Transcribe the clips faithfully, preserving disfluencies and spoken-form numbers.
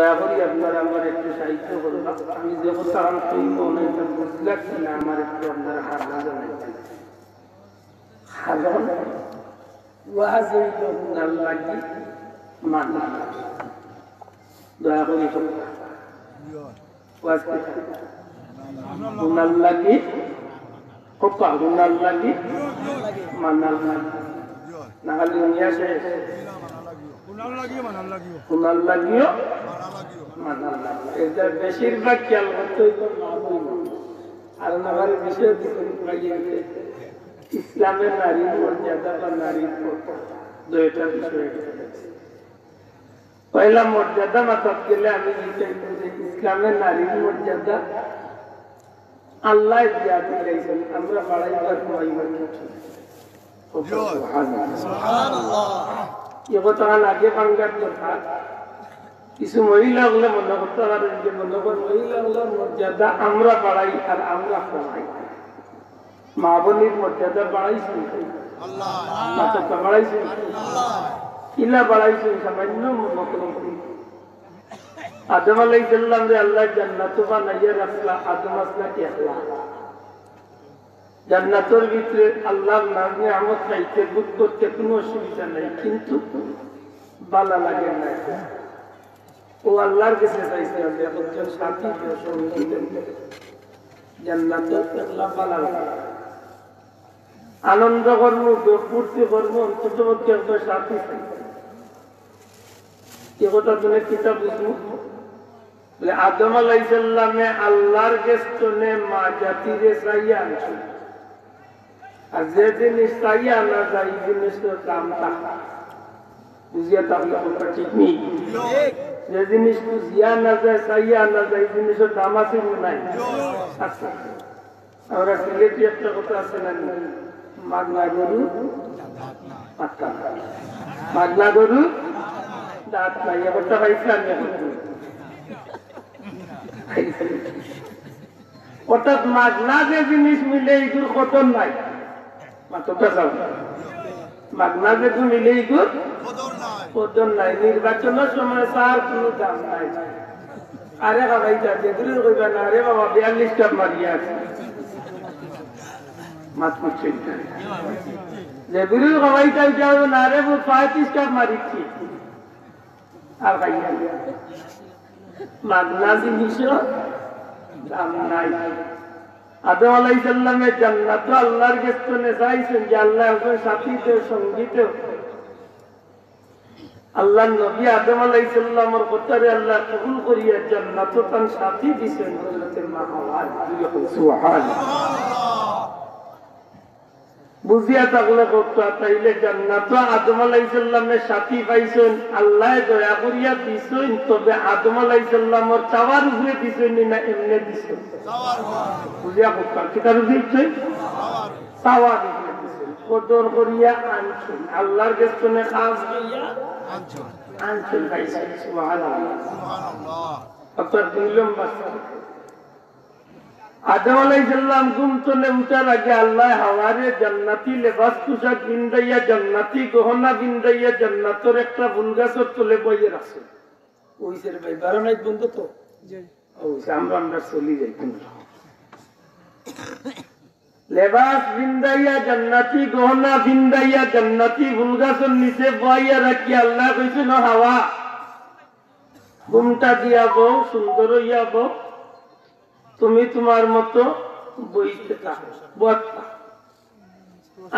দয়া করি আপনারা আমার একটু সাহায্য করবা। আমি যে কথা আমি কইব না, এটা বুঝলাম কি না, আমার একটু আপনারা হাত জানাইবেন। কারণ ওয়াজ হইল হুনার লাগি, মানার লাগি। দয়া করি করবা। ওয়াজ করবা। হুনার লাগি, করবা, হুনার লাগি, মানার লাগি। না খালি হুনিয়া শেষ। হুনার লাগিও, মানার লাগিও। হুনার লাগিও, মানার লাগিও। মানার লাগিও। এটা বেশিরভাগ খেয়াল করতে হইতো না বলবো। আর না হয় বিষয় দিকে পাইয়ে ইসলামে নারীর মর্যাদা বা নারীর প্রথা, দুইটা বিষয়। পয়লা মর্যাদা মাতাত গেলে আমি জিজ্ঞাসা করি যে ইসলামে নারীর মর্যাদা আল্লাহ দিয়া দিলাইছেন, আমরা বাড়াইবার কমাইবার কিছু। সুবহানাল্লাহ। এ কথা আগে ভাঙ্গার দরকার। কিছু মহিলা হলে মনে করতে পারেন যে মনে করেন মহিলা হলে মর্যাদা আমরা বাড়াই আর আমরা কমাই। মা বোনের মর্যাদা বাড়াইছি, মাথাটা বাড়াইছি, কিলা বাড়াইছি, সামান্য মনে করি। আদম আলাইহিস সালামরে আল্লাহ জান্নাত বানাইয়া রাখলা, আদম আসলা একলা। জান্নাতর ভিতরে আল্লাহর নাজ নিয়ামত খাইতে, ভোগ করতে কোনো অসুবিধা নাই, কিন্তু ভালা লাগে না। ও আল্লাহর কাছে চাইছে, "আল্লাহ, একজন সাথী দেও, সঙ্গী দেও।" জান্নাতর একলা ভালা লাগে। আনন্দ করমু, ফুর্তি করমু, অন্তত পক্ষে একজন সাথী চাই। এ কথা তুমি কিতা বুঝমু? বলে, আদম আলাইহিস সালামে আল্লাহর গেছ তনে মা জাতিরে চাইয়া আনছইন। আর যে জিনিস চাইয়া আনা যায়, এই জিনিসর দাম থাকে। বুঝিয়া থাকলে কথা ঠিক নি? যে জিনিস খুঁজিয়া আনা যায়, চাইয়া আনা যায়, এই জিনিসর দাম আছে কি নাই? আছে। আমরা সিলেটি একটা কথা আছে না, মাগনা গরু মাথা নাই। মাগনা গরু দাঁত নাই। এ কথা পাইছিলাম এখন। অর্থাৎ মাগনা যে জিনিস মিলে, এইগুর কদর নাই। মাততা চাও। মাগনা যে মিলে, এইগুর কদর নাই। নির্বাচনের সময় চার কোনো দাম নাই। আরে বাবা, এটা যে গুরু কইবা না, আরে বাবা, বিয়াল্লিশ কাপ মারিয়া আছে। মাত করছে এটা। যে গুরু বাবা, এটা, এটা হবে না, আরে বাবা, পঁয়ত্রিশ কাপ মারিছি। আর খাইয়া মাগনা জিনিসও দাম নাই। আদম আলাইহিস সালামে জান্নাত আল্লাহর গেছ তনে চাইছেন যে, "আল্লাহ, একজন সাথী দেও, সঙ্গী দেও।" আল্লাহর নবী আদম আলাইহিস সালামর কথারে আল্লাহ কবুল করিয়া জান্নাত তান সাথী দিছেন হযরতে মা হাওয়া। সুবহানাল্লাহ। বুঝিয়া থাকলে কথা, তাইলে জান্নাত আদম আলাইহিস সালামে সাথী পাইছেন, আল্লাহ দয়া করিয়া দিছেন, তবে আদম আলাইহিস সালামর চাওয়ার উপরে দিছেন নি না এমনে দিছেন? বুঝিয়া কথা, কিতার উপরে দিছেন? চাওয়ার উপরে দিছেন। কদর করিয়া আনছেন, আল্লাহর গেছ তনে কাজ করিয়া আনছেন, পাইছেন। সুবহানাল্লাহ। অর্থাৎ দুই নম্বর আদম আলাইহিস সালাম ঘুম তনে উঠার আগে আল্লাহ হাওয়ারে জান্নাতি লেবাস পোশাক পিন্দাইয়া, জান্নাতি গহনা পিন্দাইয়া, জান্নাতর একটা ফুল গাছর তলে বইয়া রাখছে। ওই যে ভাই, বারো নাইট বন্ধ তো? জি। ওই যে আমরা, আমরা চলি যাই কোন রকম। লেবাস পিন্দাইয়া, জান্নাতি গহনা পিন্দাইয়া, জান্নাতি ফুল গাছর নিচে বইয়া রাখি আল্লাহ কইছেন, "ও হাওয়া, ঘুমটা দিয়া বও, সুন্দর হইয়া বও।" তুমি তোমার মতো বইতে থাকো, বসবা।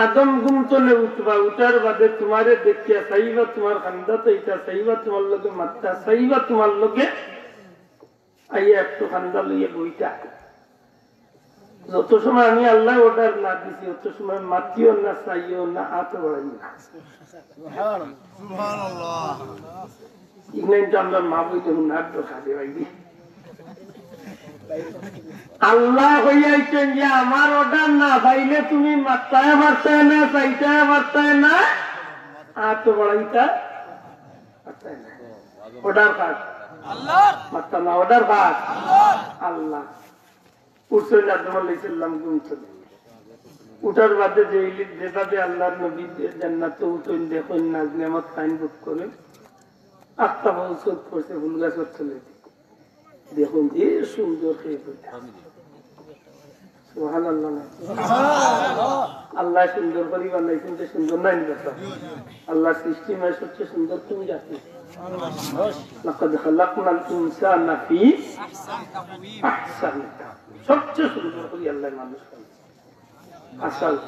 আদম ঘুম তনে উঠবা, উঠার বাদে তোমারে দেখিয়া চাইবা, তোমার কান্দাত আইতা চাইবা, তোমার লগে মাততা চাইবা, তোমার লগে আইয়া একটু কান্দা লইয়া বইতা। যত সময় আমি আল্লাহ অর্ডার না দিছি, অত সময় মাতিও না, চাইও না, আত বাড়াইও না। সুবহানাল্লাহ। ইগনাইন তো আমরা মা বইতে হুনার তো খাবে ভাই। আল্লাহ কইয়াইছেন যে আমার অর্ডার না পাইলে তুমি মাততায় পারতায় না, চাইতায় পারতায় না, আত বাড়াইতা পারতায় না। অর্ডার কার? আল্লাহ। মাততা না, অর্ডার কার? আল্লাহ। উঠছইন আদম আলাইহিস সালাম ঘুম তনে। উঠার বাদে যে ইলি-, যেভাবে আল্লাহর নবী জান্নাতো উঠইন, দেখইন, নাজ নিয়ামত খাইন, ভোগ করইন। আস্তা বছর পড়ছে ফুল গাছর তলে। দেখুন যে সুন্দর হয়ে গেল। সুবহানাল্লাহ না? আল্লাহ সুন্দর করে বানাইছেন, তো সুন্দর নাই কথা? আল্লাহ সৃষ্টি মানে সবচেয়ে সুন্দর কোন জাতি? লাকাদ খালাকনাল ইনসানা ফি আহসানি তাকওয়িম। সবচেয়ে সুন্দর করে আল্লাহ মানুষ বানাইছেন। আসল।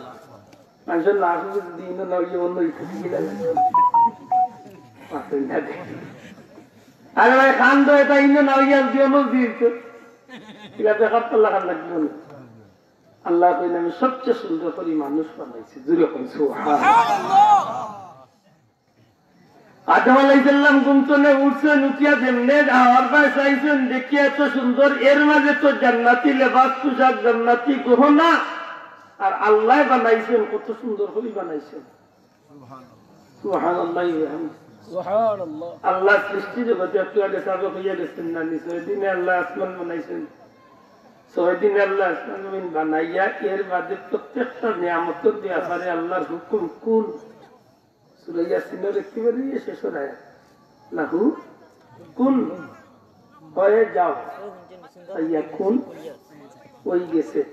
মানুষের না আসলে দিন না হইলে অন্য ইচ্ছে কি লাগে? পাতেন না দেখে। আরে ভাই, খান তো এটা ইন্দু না হইয়া দিও না দিন তো। এটা দেখার তো লাগার লাগবে না। আল্লাহ কইলে, "আমি সবচেয়ে সুন্দর করে মানুষ বানাইছি।" জোরে কইন, "সুবহানাল্লাহ।" আদম আলাইহিস সালাম ঘুম তনে উঠছেন, উঠিয়া যেমনে হাওয়ার পায়ে চাইছেন, দেখিয়া এত সুন্দর, এর মাঝে তো জান্নাতি লেবাস, পোশাক, জান্নাতি গহনা, আর আল্লাহ বানাইছেন, কত সুন্দর করে বানাইছেন। সুবহানাল্লাহ। সুবহানাল্লাহ। আল্লাহ সৃষ্টি জগতে একটু আগে সাবেক হইয়া গেছেন না নি? ছয় দিনে আল্লাহ আসমান বানাইছেন, ছয় দিনে আল্লাহ আসমান জমিন বানাইয়া এর বাদে প্রত্যেকটা নিয়ামতের ব্যাপারে আল্লাহর হুকুম কুন? সূরা ইয়াসিনের একেবারে শেষের আয়াত। লাহু কুন, হয়ে যাও। ফায়াকুন, হয়ে গেছে।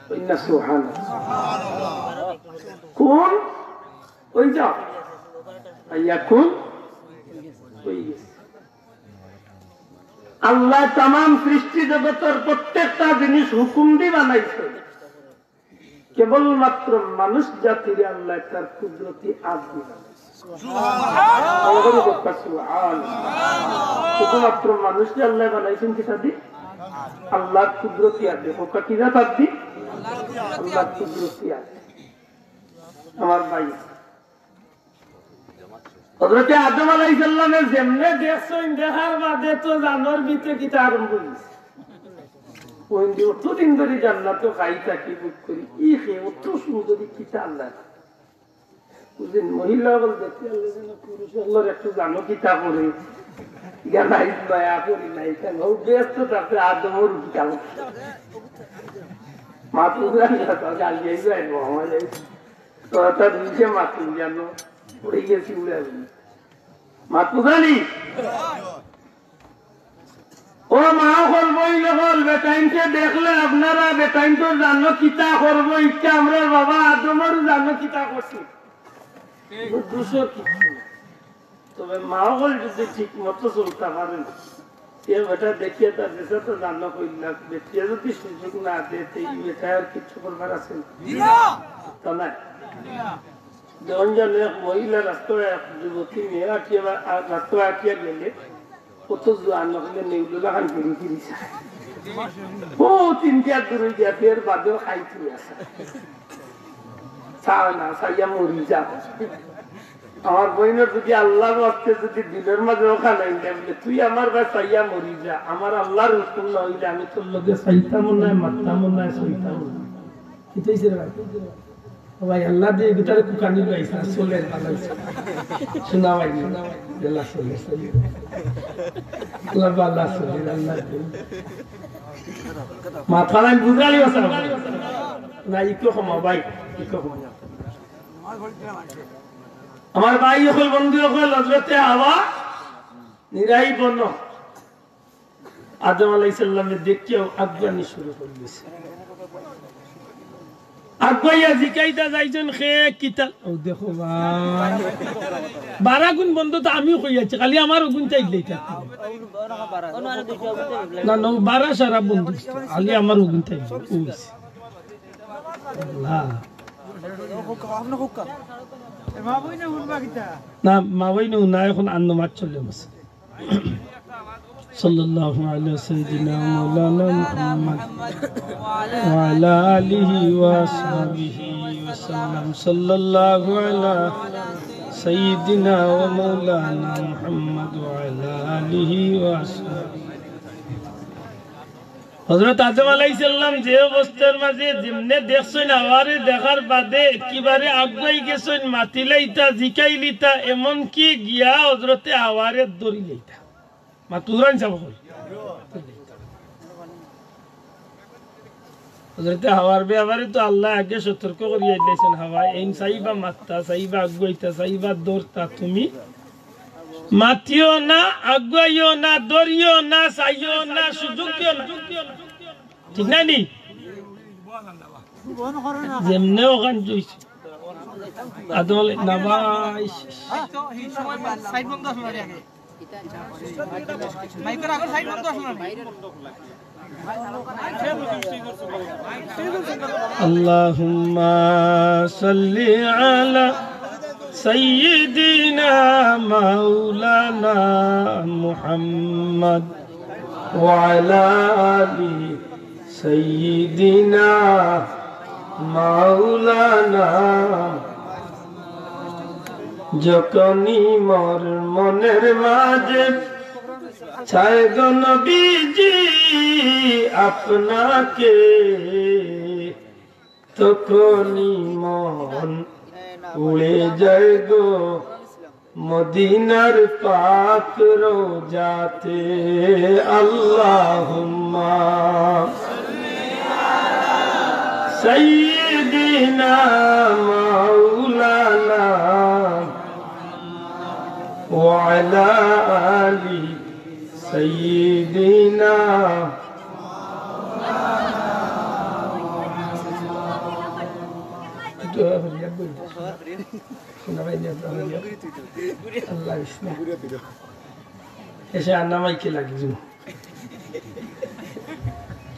ওই না সুবহানাল্লাহ। কুন, হয়ে যাও। ফায়াকুন, হয়ে গেছে। আল্লাহ তামাম সৃষ্টি জগতের প্রত্যেকটা জিনিস হুকুম দি বানাইছে। কেবলমাত্র মানুষ জাতিরে আল্লাহ তার কুদরতি আত দি বানাইছে। আল্লাহ বলে, "সুবহান।" শুধুমাত্র মানুষরে আল্লাহ বানাইছেন কিতা দি? আল্লাহর কুদরতি আত দি। ওটা কি জাত আত দি? আল্লাহর কুদরতি আত দি। আমার ভাই, হযরতে আদম আলাইহিস সালামে যেমনে দেখছইন, দেখার বাদে তো জানর ভিতরে কিতা আরম্ভ হইছে। ওই যে অতদিন ধরে জান্নাতো খাই থাকি, ভোগ করি, ই খে অত সুন্দরী কিতা আল্লাহ। বুঝলেন, মহিলা বল দেখতে আল্লাহ যেন পুরুষ আল্লাহর একটু জানো কিতা করে। ইয়া নাই, মায়া করি নাই, কেন? ও ব্যস্ত থাকতে আদমর কিতা। মাতুরা না, তাহলে আলিয়াই যাইব, আমার এই তো তার নিচে মাতুন জানো, পড়ে গেছি উড়ে আসবি। মাতবো জানি? ও মা অকল, বইন অকল, বেটাইনকে দেখলে আপনারা বেটাইন তো জানো কিতা করবো, ইচ্ছা আমরার বাবা আদমর জানো কিতা করছি। দুষর কিচ্ছু নাই। তবে মা অকল যদি ঠিক মতো চলতে পারেন, এ বেটা দেখিয়া তার দেশে তো জানো কইলাম, বেটিয়ে যদি সুযোগ না দেয়, তো এই বেটা আর কিচ্ছু করবার আছে না। তা নাই। যখন জানো এক মহিলা রাস্তায় এক যুবতী মেয়ে আটিয়া বা-, আর রাস্তায় আটিয়া গেলে, কত জোয়ান না হইলে নেউলো লাখান ঘুরি ফিরি চায়। ও তিন চার দূরে গিয়া ফের বাদেও খাই তুই আসা। চাও না, চাইয়া মরি যা। আমার বইনের যদি আল্লাহর ওয়াস্তে যদি দিলের মাঝে ওখানে আইলে বলে, "তুই আমার ভাই চাইয়া মরি যা, আমার আল্লাহর হুকুম না হইলে আমি তোর লগে চাইতামও নায়, মারতামও নায়, সইতামও নায়।" কি তো হইছে রে ভাই? ও ভাই, আল্লাহ দিয়ে ভিতরে কুকানি পাইছে, চলে ভালো হইছে। শোনা ভাই, আল্লাহ চলে, আল্লাহ, আল্লাহ চলে, আল্লাহ দিয়ে। মাথা নাই বুঝালি আছে না? না, ইকো ক্ষমা ভাই, ইকো ক্ষমা। আমার ভাই অকল, বন্ধু অকল, হযরতে হাওয়া নিরাই বন। আদম আলাইহিস সালামে দেখিয়াও আগুয়ানি শুরু করি দিছে। আগুয়াইয়া জিকাইতা যাইছইন, "খে কিতা?" ও দেখো ভাই, বারা গুণ বন্ধ তো আমিও কই আছি, খালি আমার ওগুন চাইলেই থাকতো। না, না, ও বারা সারা বন্ধ, খালি আমার ওগুন চাইলে। ও হইছে। আল্লাহ। না, মা বই না, এখন আন্দ মাছ চলে গেছে। صلى الله على سيدنا مولانا محمد وعلى آله وأصحابه وسلم. صلى الله على سيدنا ومولانا محمد وعلى آله وأصحابه. হযরত আদম আলাইহিস সালাম যে অবস্থার মাঝে যেমনে দেখছইন, হাওয়ারে দেখার বাদে একেবারে আগুয়াই গেছইন, মাতিলাইতা, জিকাইলিতা, এমনকি গিয়া হযরতে হাওয়ারে ধরিলাইতা। মাতুরান সাব অকল। হযরতে হাওয়ার ব্যাপারে তো আল্লাহ আগে সতর্ক করিয়া দিলাইছইন, "হাওয়া, এইন চাইবা মাততা, চাইবা আগুয়াইতা, চাইবা ধরতা, তুমি মাতিও না, আগুয়াইও না, ধরিও না, চাইও না, সুযোগ দিও না। ঠিক না নি? যেমনে ওখান জুইছে। আদম আলাই না ভাই। اللهم صل على سيدنا مولانا محمد وعلى آل سيدنا مولانا। যখনই মোর মনের মাঝে চায় গো নবীজি আপনাকে, তখনই মন উড়ে যায় গো মদিনার পাক রোজাতে। আল্লাহুম্মা সাইয়্যিদিনা মাওলানা ওয়া আলা আলি সাইয়্যিদিনা। আল্লাহ বিষ্ণু। এসে আন্না মাইকে লাগি যাবো।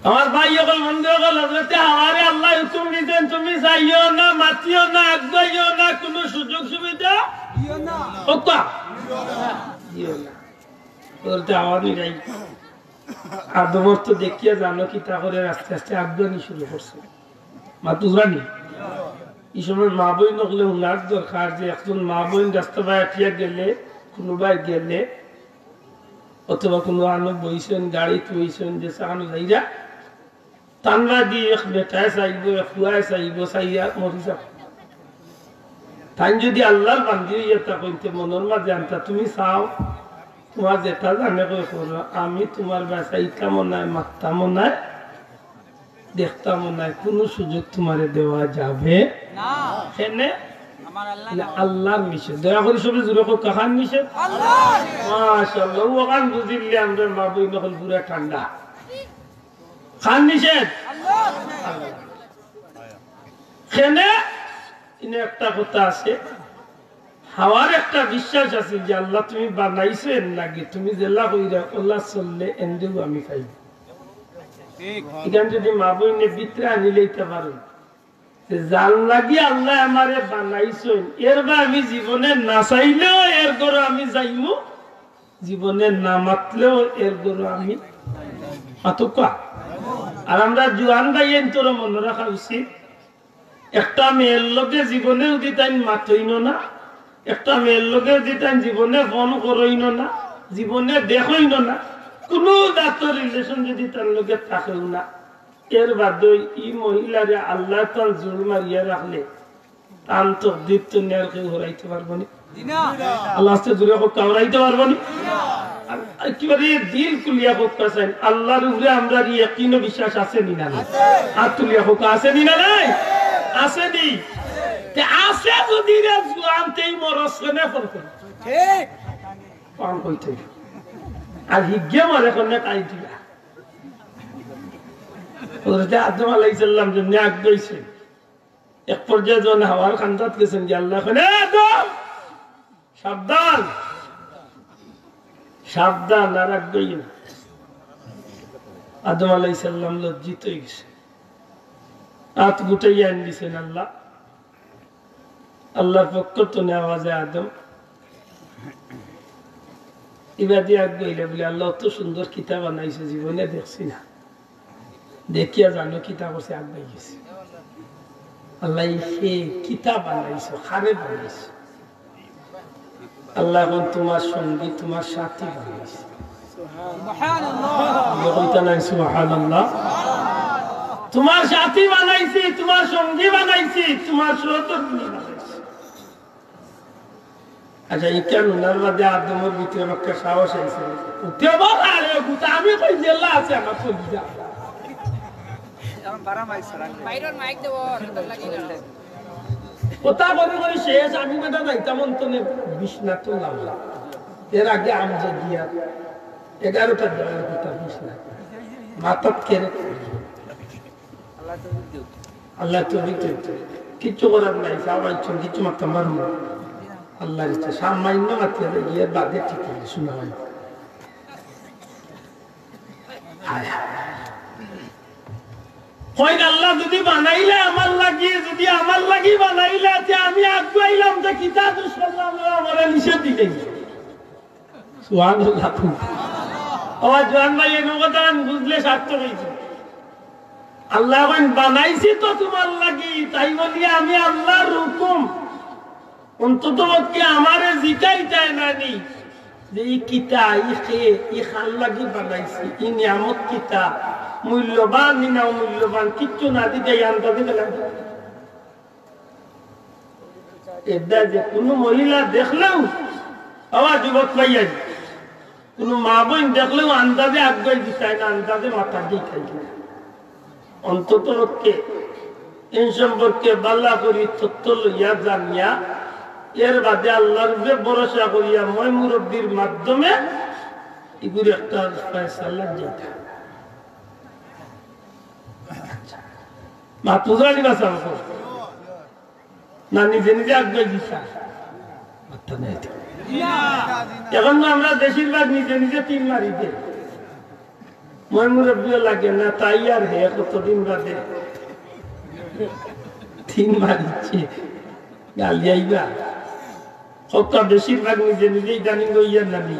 আমার ভাই অকল, বন্ধু অকল, হযরতে হাওয়ারে আল্লায় হুকুম দিছইন, তুমি চাইও না, মাতিও না, আগুয়াইও না, কুনু সুযোগ সুবিধা দিও না। হক্কা? দিও না। হযরতে হাওয়া নিরাই। আদমর তো দেখিয়া জানো কিতা করের, আস্তে আস্তে আগুয়ানি শুরু করছে। মাতইন না নি? ই সময় মা বইন অকলে হুনার দরকার যে একজন মা বইন রাস্তা বায় আটিয়া গেলে, কুনুবায় গেলে, অথবা কুনু আনো বইছইন, গাড়িত বইছইন, যে সানো যাইরা, তানরা দি এক বেটায় চাইবো, এক ফুয়ায় চাইবো, চাইয়া মরি যাবো। তাইন যুদি আল্লার বান্দি অইয়া থাকইন, তে মনর মাঝে আনতা, তুমি চাও, তুমার যেটা জানে কই করো, আমি তুমার বায় চাইতামও নায়, মাততামও নায়, দেখতামও নায়, কুনু সুযোগ তুমারে দেওয়া যাবে না। কেনে? আমার আল্লাহ না, আল্লার নিষেধ। দয়া করি সবে জোরে কউক্কা, কার নিষেধ? আল্লাহ। মাশাআল্লাহ, অখান বুঝিলে আমরার মা বইন অকল পুরা ঠান্ডা। কার নিষেধ? আল্লাহ। কেনে? ইনো একটা কথা আছে, হাওয়ার একটা বিশ্বাস আছে যে আল্লাহ তুমি বানাইছো এর লাগি, তুমি যেলা কইরা অলা চললে এন্দেউ আমি পাইমু। ইখান যুদি মা বইনে ভিতরে আনিলাইতা পারইন, যে যার লাগি আল্লায় আমারে বানাইছইন, এরবায় আমি জীবনে না চাইলেও এর ঘরো আমি যাইমু, জীবনে না মাতলেও এর ঘরো আমি মাতউক্কা। আর আমরা জুয়ান ভাইয়াইন্তরও মনো রাখা উচিত, একটা মেয়ের লগে জীবনে যুদি তাইন মাতইন না, একটা মেয়ের লগে যুদি তাইন জীবনে ফোন করইন না, জীবনে দেখইন না, কুনু জাতর relation যুদি তার লগে থাকেও না, এর বাদে ই মহিলারে আল্লায় তান জুড় মারিয়া রাখলে, তান তকদির তো নে আর কেউ হরাইতে পারবো নি। আল্লাহ আস্তে জুড়ে কউক্কা, হরাইতে পারবো নি। আর একেবারে দিল খুলিয়া কউক্কা চাইন, আল্লার উপরে আমরার ইয়াকিন ও বিশ্বাস আছে নি না নাই? আত তুলিয়া কউক্কা, আছে নি না নাই? আছে নি? তে আছে যুদি রে জুয়ান, তে ই মরদ কেনে ফোন করে? ঠিক। ফোন করতে। আর হিগে মারে কেনে কাই দিলা। হযরতে আদম আলাইহিস সালাম যেমনে আগুয়াইছে, এক পর্যায়ে যখন হাওয়ার কান্দাত গেছইন গি, আল্লায় কইন, "এ আদম, সাবধান, সাবধান, আর আগুয়াইও না।" আদম আলাইহিস সালাম লজ্জিত অইগেছে, আত গুটাইয়া আইন দিছইন আল্লাহ। আল্লার পক্ষ তনে আওয়াজে, "আদম।" ইবাদি আগুয়াইলা বুলে, "আল্লাহ, অত সুন্দর কিতা বানাইছো, জীবনে দেখছি না।" দেখিয়া জানো কিতা করছে, আগুয়াই গেছে। আল্লায়, "হে কিতা বানাইছো, কারে বানাইছো?" আল্লায় কইন, "তুমার সঙ্গী, তুমার সাথী বানাইছি।" সুবহানাল্লাহ। কইতা নাই সুবহানাল্লাহ? "তুমার সাথী বানাইছি, তুমার সঙ্গী বানাইছি, তুমার সহধর্মিণী বানাইছি।" আচ্ছা, ইখান হুনার বাদে আদমর ভিতরে একটা সাহস আইছে। উঠে বল, "আরে, গুতা আমি কই জেলা আছে আমার সঙ্গী যা।" বাইরের মাইক দেবো, লাগে না। কথা করি করি শেষ, আমি বেটা যাইতাম অন্তনে বিছনাত লামলাম। এর আগে আমি যে গিয়া এগারোটা দেওয়ার কথা বুঝলাম, মাথাত কেড়ে আল্লাহ তো দিতে হইতো। কিচ্ছু করার নাই, সাহাবাই চুন কিচ্ছু মারতাম পারবো না। আল্লাহর ইচ্ছা, সামান্য মাত্র গিয়ে বাদে ঠিক হইলে শোনা হয়। হায় হায়। কইন, "আল্লাহ যদি বানাইলা আমার লাগি, যদি আমার লাগি বানাইলা, তে আমি আগুয়াইলাম, তে কিতা দুষ করলাম, আমারে নিষেধ দিলে?" সুবহানাল্লাহ। ও জোয়ান ভাই, এই কথা বুঝলে সার্থক হইছে। আল্লাহ কইন, "বানাইছি তো তোমার লাগি, তাই বলি আমি আল্লাহর হুকুম।" অন্তত পক্ষে আমারে জিকাইতায় না নি যে ই কিতা, ই খে, ই খান লাগি বানাইছি, ই নিয়ামত কিতা, মূল্যবান নি না অমূল্যবান, কিচ্ছু না জিকাইয়া আন্দাজে গেলাম। এটা যে কোনো মহিলা দেখলেও, বাবা যুবক ভাই, কোনো মা বোন দেখলেও আন্দাজে আগুয়াই দিতায় না, আন্দাজে মাথা দিয়ে খাই না। অন্তত পক্ষে এই সম্পর্কে বালা করি তথ্য লইয়া জানিয়া, এর বাদে আল্লাহর উপরে ভরসা করিয়া ময় মুরব্বির মাধ্যমে এগুলি একটা ফয়সালা দিতা। মা তুজানি বাসা না নিজে নিজে আগুয়াই দিতা? মাথা নাই তো। এখন তো আমরা বেশিরভাগ নিজে নিজে তিন মারি দে। ময় মুরব্বিও লাগে না, তাই আর হে কতদিন বাদে তিন মারিছে। গালি আইবা। হকটা বেশিরভাগ নিজে নিজে ইদানিং ইয়া নামি।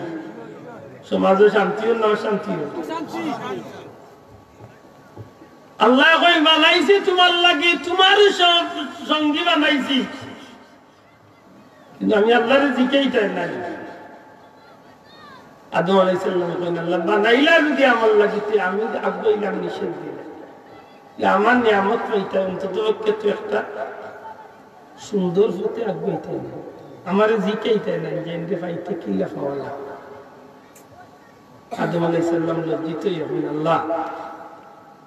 সমাজে শান্তিও না অশান্তিও। আল্লাহ কই, "বানাইছি তোমার লাগি, তোমার সব সঙ্গী বানাইছি।" কিন্তু আমি আল্লাহরে জিকাইতায় নাই। আদম আলাইহিস সালাম কইন, "আল্লাহ বানাইলা যদি আমার লাগি, তে আমি আগুয়াইলাম নিষেধ দিলে। যে আমার নিয়ামত পাইতায়, অন্তত পক্ষে তো একটা সুন্দর পথে আগুয়াইতায় না। আমারে জিকাইতায় নাই যে এনরে পাইতে কিলা পাওয়া লাগে।" আদম আলাইহিস সালাম লজ্জিত হইয়া কইন, "আল্লাহ,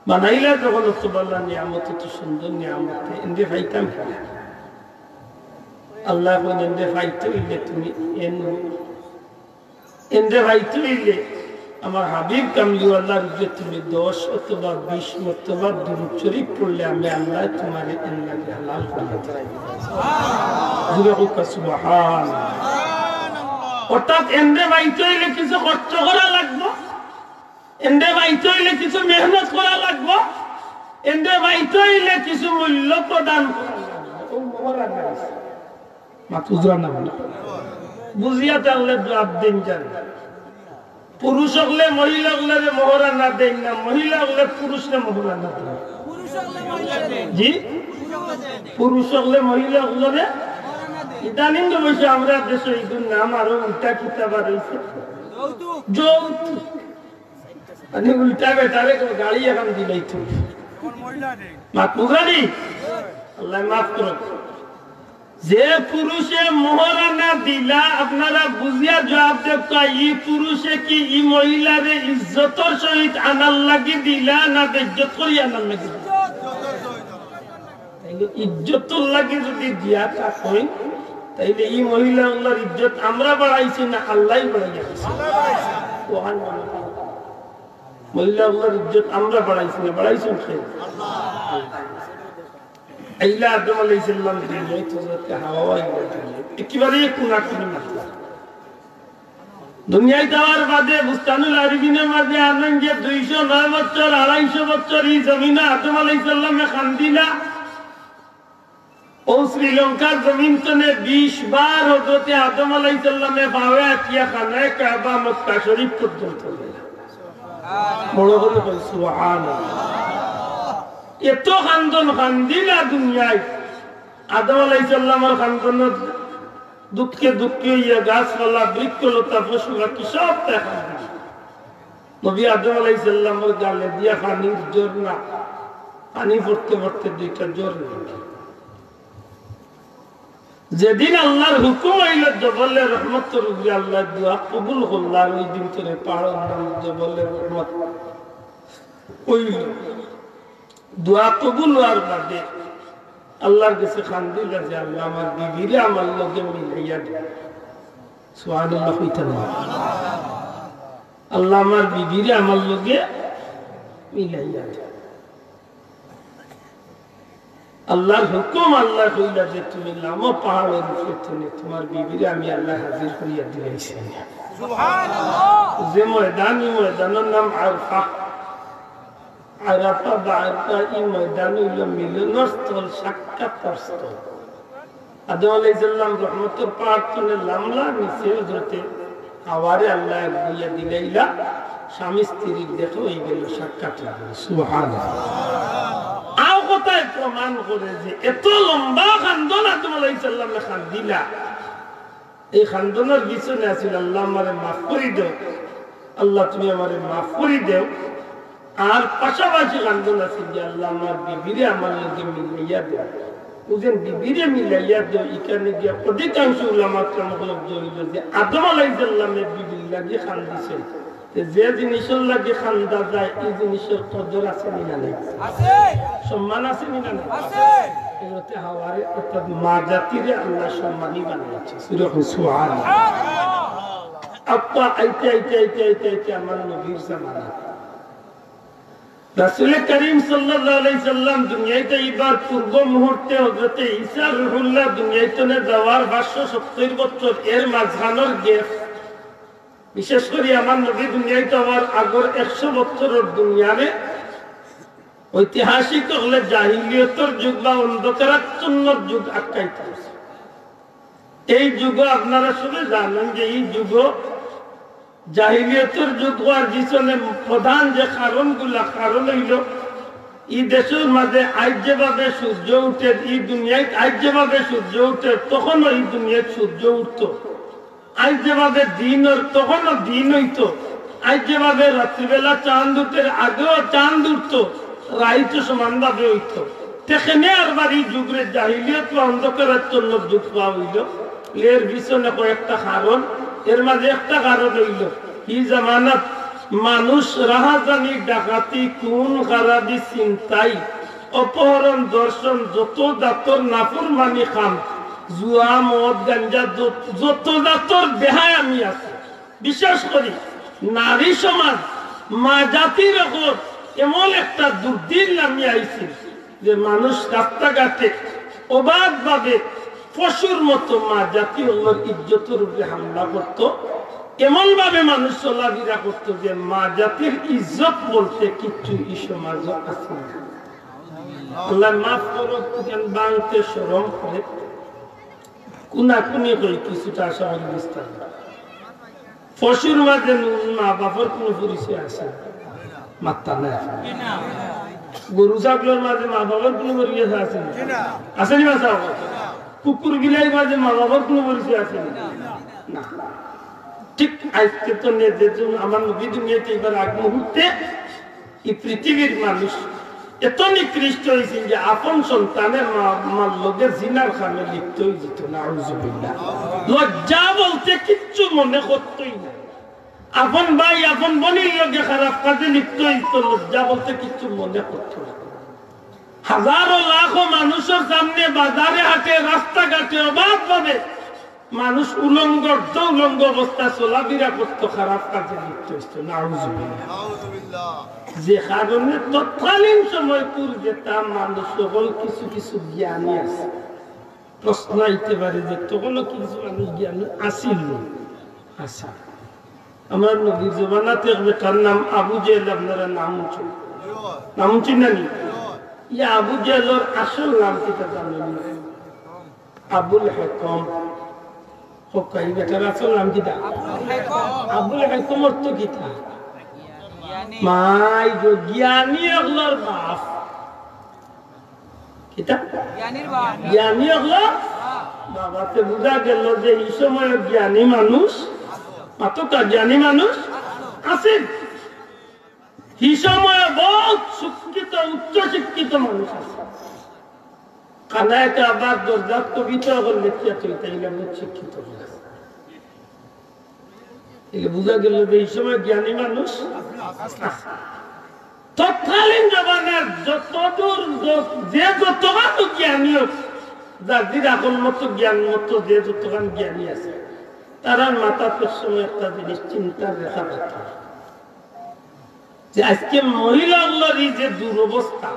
বানাইলা যখন অত বালা নিয়ামত, অত সুন্দর নিয়ামত, এনরে পাইতাম কিলা?" আল্লাহ কইন, "এনরে পাইতে হইলে তুমি এন, এনরে পাইতে হইলে আমার হাবিব কামলিওয়ালার উপরে তুমি দশ অথবা বিশ মর্তবা দুরূদ শরীফ পড়লে আমি আল্লাহ তোমারে এন লাগি হালাল করিয়া দিলাম।" জোরে কউক্কা সুবহান। অর্থাৎ এনরে পাইতে হইলে কিছু কষ্ট করা লাগবো, এনরে পাইতে হইলে কিছু মেহনত করা লাগবো, এনরে পাইতে হইলে কিছু মূল্য প্রদান করা লাগবো। ও মোহরানা। মাত বুঝরা না মানে? বুঝিয়া থাকলে জবাব দেইন জান। পুরুষ অকলে মহিলা অকলরে মোহরানা দেইন না, মহিলা অকলে পুরুষরে মোহরানা দেইন। জি? পুরুষ অকলে মহিলা অকলরে, ইদানিং তো অবশ্য আমরা দেশে ইগুর নাম আরো উল্টা কিতা বার হইছে। যৌতুক। মানে উল্টা বেটারে গালি এখন দিলাই তো। মাত বুঝরা নি? আল্লাহ মাফ করো। যে পুরুষে মোহরানা দিলা, আপনারা বুঝিয়া জবাব দেউক্কা, ই পুরুষে কি ই মহিলারে ইজ্জতর সহিত আনার লাগি দিলা না বেইজ্জত করি আনার লাগি দিলা? তাইলে ইজ্জতর লাগি যদি দিয়া থাকইন, তাইলে ই মহিলা অকলর ইজ্জত আমরা বাড়াইছি না আল্লায় বাড়াইয়া দিছে? মহিলা অকলর ইজ্জত আমরা বাড়াইছি না, বাড়াইছইন কে? আইলা আদম আলাইহিস সালাম দুনিয়াত, হযরত হাওয়া আইলা দুনিয়াত। একেবারে কোনাকুনি মাতলা। দুনিয়াত আওয়ার বাদে বুস্তানুল আরিফিনর মাঝে আনইন যে দুইশো নয় বছর, আড়াইশো বছর ই জমিনো আদম আলাইহিস সালামে কান্দিলা। ও শ্রীলঙ্কার জমিন তনে বিশ বার হযরতে আদম আলাইহিস সালামে পাওয়ে আটিয়া খানায়ে কাবা মক্কা শরীফ পর্যন্ত গেলা। বড় করি কইন সুবহানাল্লাহ। এত কান্দন কান্দিলা দুনিয়াত। আদম আলাইহিস সালামর কান্দনর দুঃখে দুঃখী হইয়া গাছপালা, বৃক্ষলতা, পশু পাখি সব দেখা দিল। নবী আদম আলাইহিস সালামর গালে দিয়া পানির ঝর্ণা, পানি পড়তে পড়তে দুইটা ঝর্ণা। যেদিন আল্লাহর হুকুম অইল জবলে রহমতর উপরে আল্লাহ দোয়া কবুল করলা, আর ওই দিন তনে পাহাড়র নাম জবলে রহমত অইল। দোয়া কবুল হওয়ার বাদে আল্লাহর গেছে কান্দিলা যে, "আল্লাহ, আমার বিবিরে আমার লগে মিলাইয়া দে।" সুবহানাল্লাহ কইতা না? আল্লাহ আমার বিবিরে আমার লগে মিলাইয়া দেও। আল্লাহর হুকুম, আল্লায় কইলা যে, "তুমি লামো পাহাড়র উপরে তনে, তুমার বিবিরে আমি আল্লায় হাজির করিয়া দিলাইছি।" সুবহানাল্লাহ। যে ময়দান, ই ময়দানর নাম আরাফা। আরাফা বা আরাফা, ই ময়দান অইলো মিলনর স্থল, সাক্ষাৎর স্থল। আদম আলাইহিস সালাম রহমতর পাহাড় তনে লামলা, নিচে হযরতে হাওয়ারে আল্লায় এক দুইয়া দিলাইলা, স্বামী স্ত্রীর দেখা অইগেলো, সাক্ষাৎ অইগেলো। সুবহানাল্লাহ। আও কথায় প্রমাণ করে যে এত লম্বা কান্দন আদম আলাইহিস সালামে কান্দিলা, এই কান্দনর পিছনে আছিল, "আল্লাহ, আমারে মাফ করি দেও, আল্লাহ, তুমি আমারে মাফ করি দেও।" আর পাশাপাশি কান্দন আছিল যে, "আল্লাহ, আমার বিবিরে আমার লগে মিলাইয়া দেও।" বুঝেন, বিবিরে মিলাইয়া দেও, ইখানে গিয়া অধিকাংশ উলামা কেরাম হইল যে আদম আলাইহিস সালামে বিবির লাগি কান্দিছে। তে যে জিনিসর লাগি কান্দা যায়, ই জিনিসর কদর আছে নি না নাই? আছে। সম্মান আছে নি না নাই? আছে। হযরতে হাওয়ারে অর্থাৎ মা জাতিরে আল্লাহ সম্মানী বানাইছে। সুবহানাল্লাহ। আব্বা আইতে আইতে আইতে আইতে আইতে আমার নবীর জামানা। রাসূলে করিম সাল্লাল্লাহু আলাইহি সাল্লাম দুনিয়াইত আইবার পূর্ব মুহূর্তে হযরতে ঈসা রুহুল্লাহ দুনিয়াইত তনে যাওয়ার পাঁচশো সত্তর বছর, এর মাঝখানর gap। বিশেষ করি আমার নবী দুনিয়াইত আওয়ার আগর একশো বছরর দুনিয়ারে ঐতিহাসিক অকলে জাহিলিয়তর যুগ বা অন্ধকারাচ্ছন্নর যুগ আখ্যায়িত আছে। এই যুগো আপনারা সবে জানেন যে এই যুগো জাহিলিয়তর যুগ অওয়ার পিছনে প্রধান যে কারণগুলা, কারণ অইলো ই দেশর মাঝে আইজ যেভাবে সূর্য উঠের, ই দুনিয়াইত আইজ যেভাবে সূর্য উঠের, তখনও ই দুনিয়াইত সূর্য উঠতো। আইজ যেভাবে দিন অর, তখনও দিন অইতো। আইজ যেভাবে রাত্রিবেলা চান্দ উঠের, আগেও চান্দ উঠতো, রাইতও সমানভাবে অইতো। তে কেনে আরবার ই যুগরে জাহিলিয়ত বা অন্ধকারাচ্ছন্নর যুগ কওয়া অইলো? এর পিছনে কয়েকটা কারণ, এর মাঝে একটা কারণ অইলো, ই জামানাত মানুষ রাহাজানি, ডাকাতি, খুন, খারাবি, ছিনতাই, অপহরণ, ধর্ষণ, যত জাতর নাফরমানি কাম, জুয়া, মদ, গাঞ্জা, যত, যত জাতর বেহায়ামি আছে, বিশেষ করি নারী সমাজ, মা জাতির উপর এমন একটা দুর্দিন নামি আইছে যে মানুষ রাস্তাঘাটে অবাধভাবে পশুর মতো মা জাতি অকলর ইজ্জতর উপরে হামলা করতো, এমন ভাবে মানুষ চলাফেরা করতো যে মা জাতির ইজ্জত বলতে কিচ্ছু ই সমাজও আছে না। আল্লাহ মাফ করো, এখান ভাঙতে শরম করে। কুনাকুনি কই কিছুটা আশা করি বুঝতাম। পশুর মাঝে নুন মা বাপর কোনো পরিচয় আছে না। মাত্তা নাই। গরু ছাগলর মাঝে মা বাপর কোনো পরিচয় আছে না। আছে নি মাত্তা? কুকুর বিলাইর মাঝে মা বাপর কোনো পরিচয় আছে না। না। ঠিক আজকে তো নে-, যে জন্য আমার নবী দুনিয়াইত আইবার আগ মুহূর্তে ই পৃথিবীর মানুষ এত নিকৃষ্ট অইছিল যে আপন সন্তানের মা, মার লগে জিনার কামে লিপ্ত অইযিতো। নাউজুবিল্লাহ। লজ্জা বলতে কিচ্ছু মনে করতই না। আপন ভাই, আপন বইনর লগে খারাপ কাজে লিপ্ত অইযিতো, লজ্জা বলতে কিচ্ছু মনে করতো না। হাজারো লাখো মানুষর সামনে, বাজারে হাটে, রাস্তাঘাটে অবাধভাবে মানুষ উলঙ্গ, অর্ধ উলঙ্গ অবস্থায় চলাফেরা করতো, খারাপ কাজে লিপ্ত অইতো। নাউজুবিল্লাহ। নাউজুবিল্লাহ। যে কারণে তৎকালীন সময়কুর যেতা মানুষ অকল কিছু কিছু জ্ঞানী আছে। প্রশ্ন আইতে পারে যে তখনও কিছু মানুষ জ্ঞানী আছিল নি? আছে। আমার নবীর জমানাত এক বেটার নাম আবু জেহেল, আপনারা নাম হুনছইন? নাম হুনছইন না নি? ই আবু জেহেলর আসল নাম কিতা জানইন নি? আবুল হেকম। কউক্কা, ই বেটার আসল নাম কিতা? আবুল হেকম। আবুল হেকম অর্থ কিতা? জ্ঞানী। মাই গো, জ্ঞানী অকলর বাপ। কিতা? জ্ঞানীর বাপ। জ্ঞানী অকলর বাপ। তে বুঝা গেল যে ই সময় জ্ঞানী মানুষ, অতটা জ্ঞানী মানুষ আছে। ই সময় বহুত শিক্ষিত, উচ্চ শিক্ষিত মানুষ আছে। কানায় কাবার দরজাত কবিতা অকল লেখিয়া থইতা, ইলা বহুত শিক্ষিত মানুষ। এলে বুঝা গেল যে ই সময় জ্ঞানী মানুষ। তৎকালীন জমানার যতদূর য-, যে যতখান জ্ঞানী হোক, যার যার আকল মতো জ্ঞান মতো যে যতখান জ্ঞানী আছে, তারার মাথাত সবসময় একটা জিনিস চিন্তার রেখা থাকে যে আজকে মহিলা অকলর এই যে দুরবস্থা,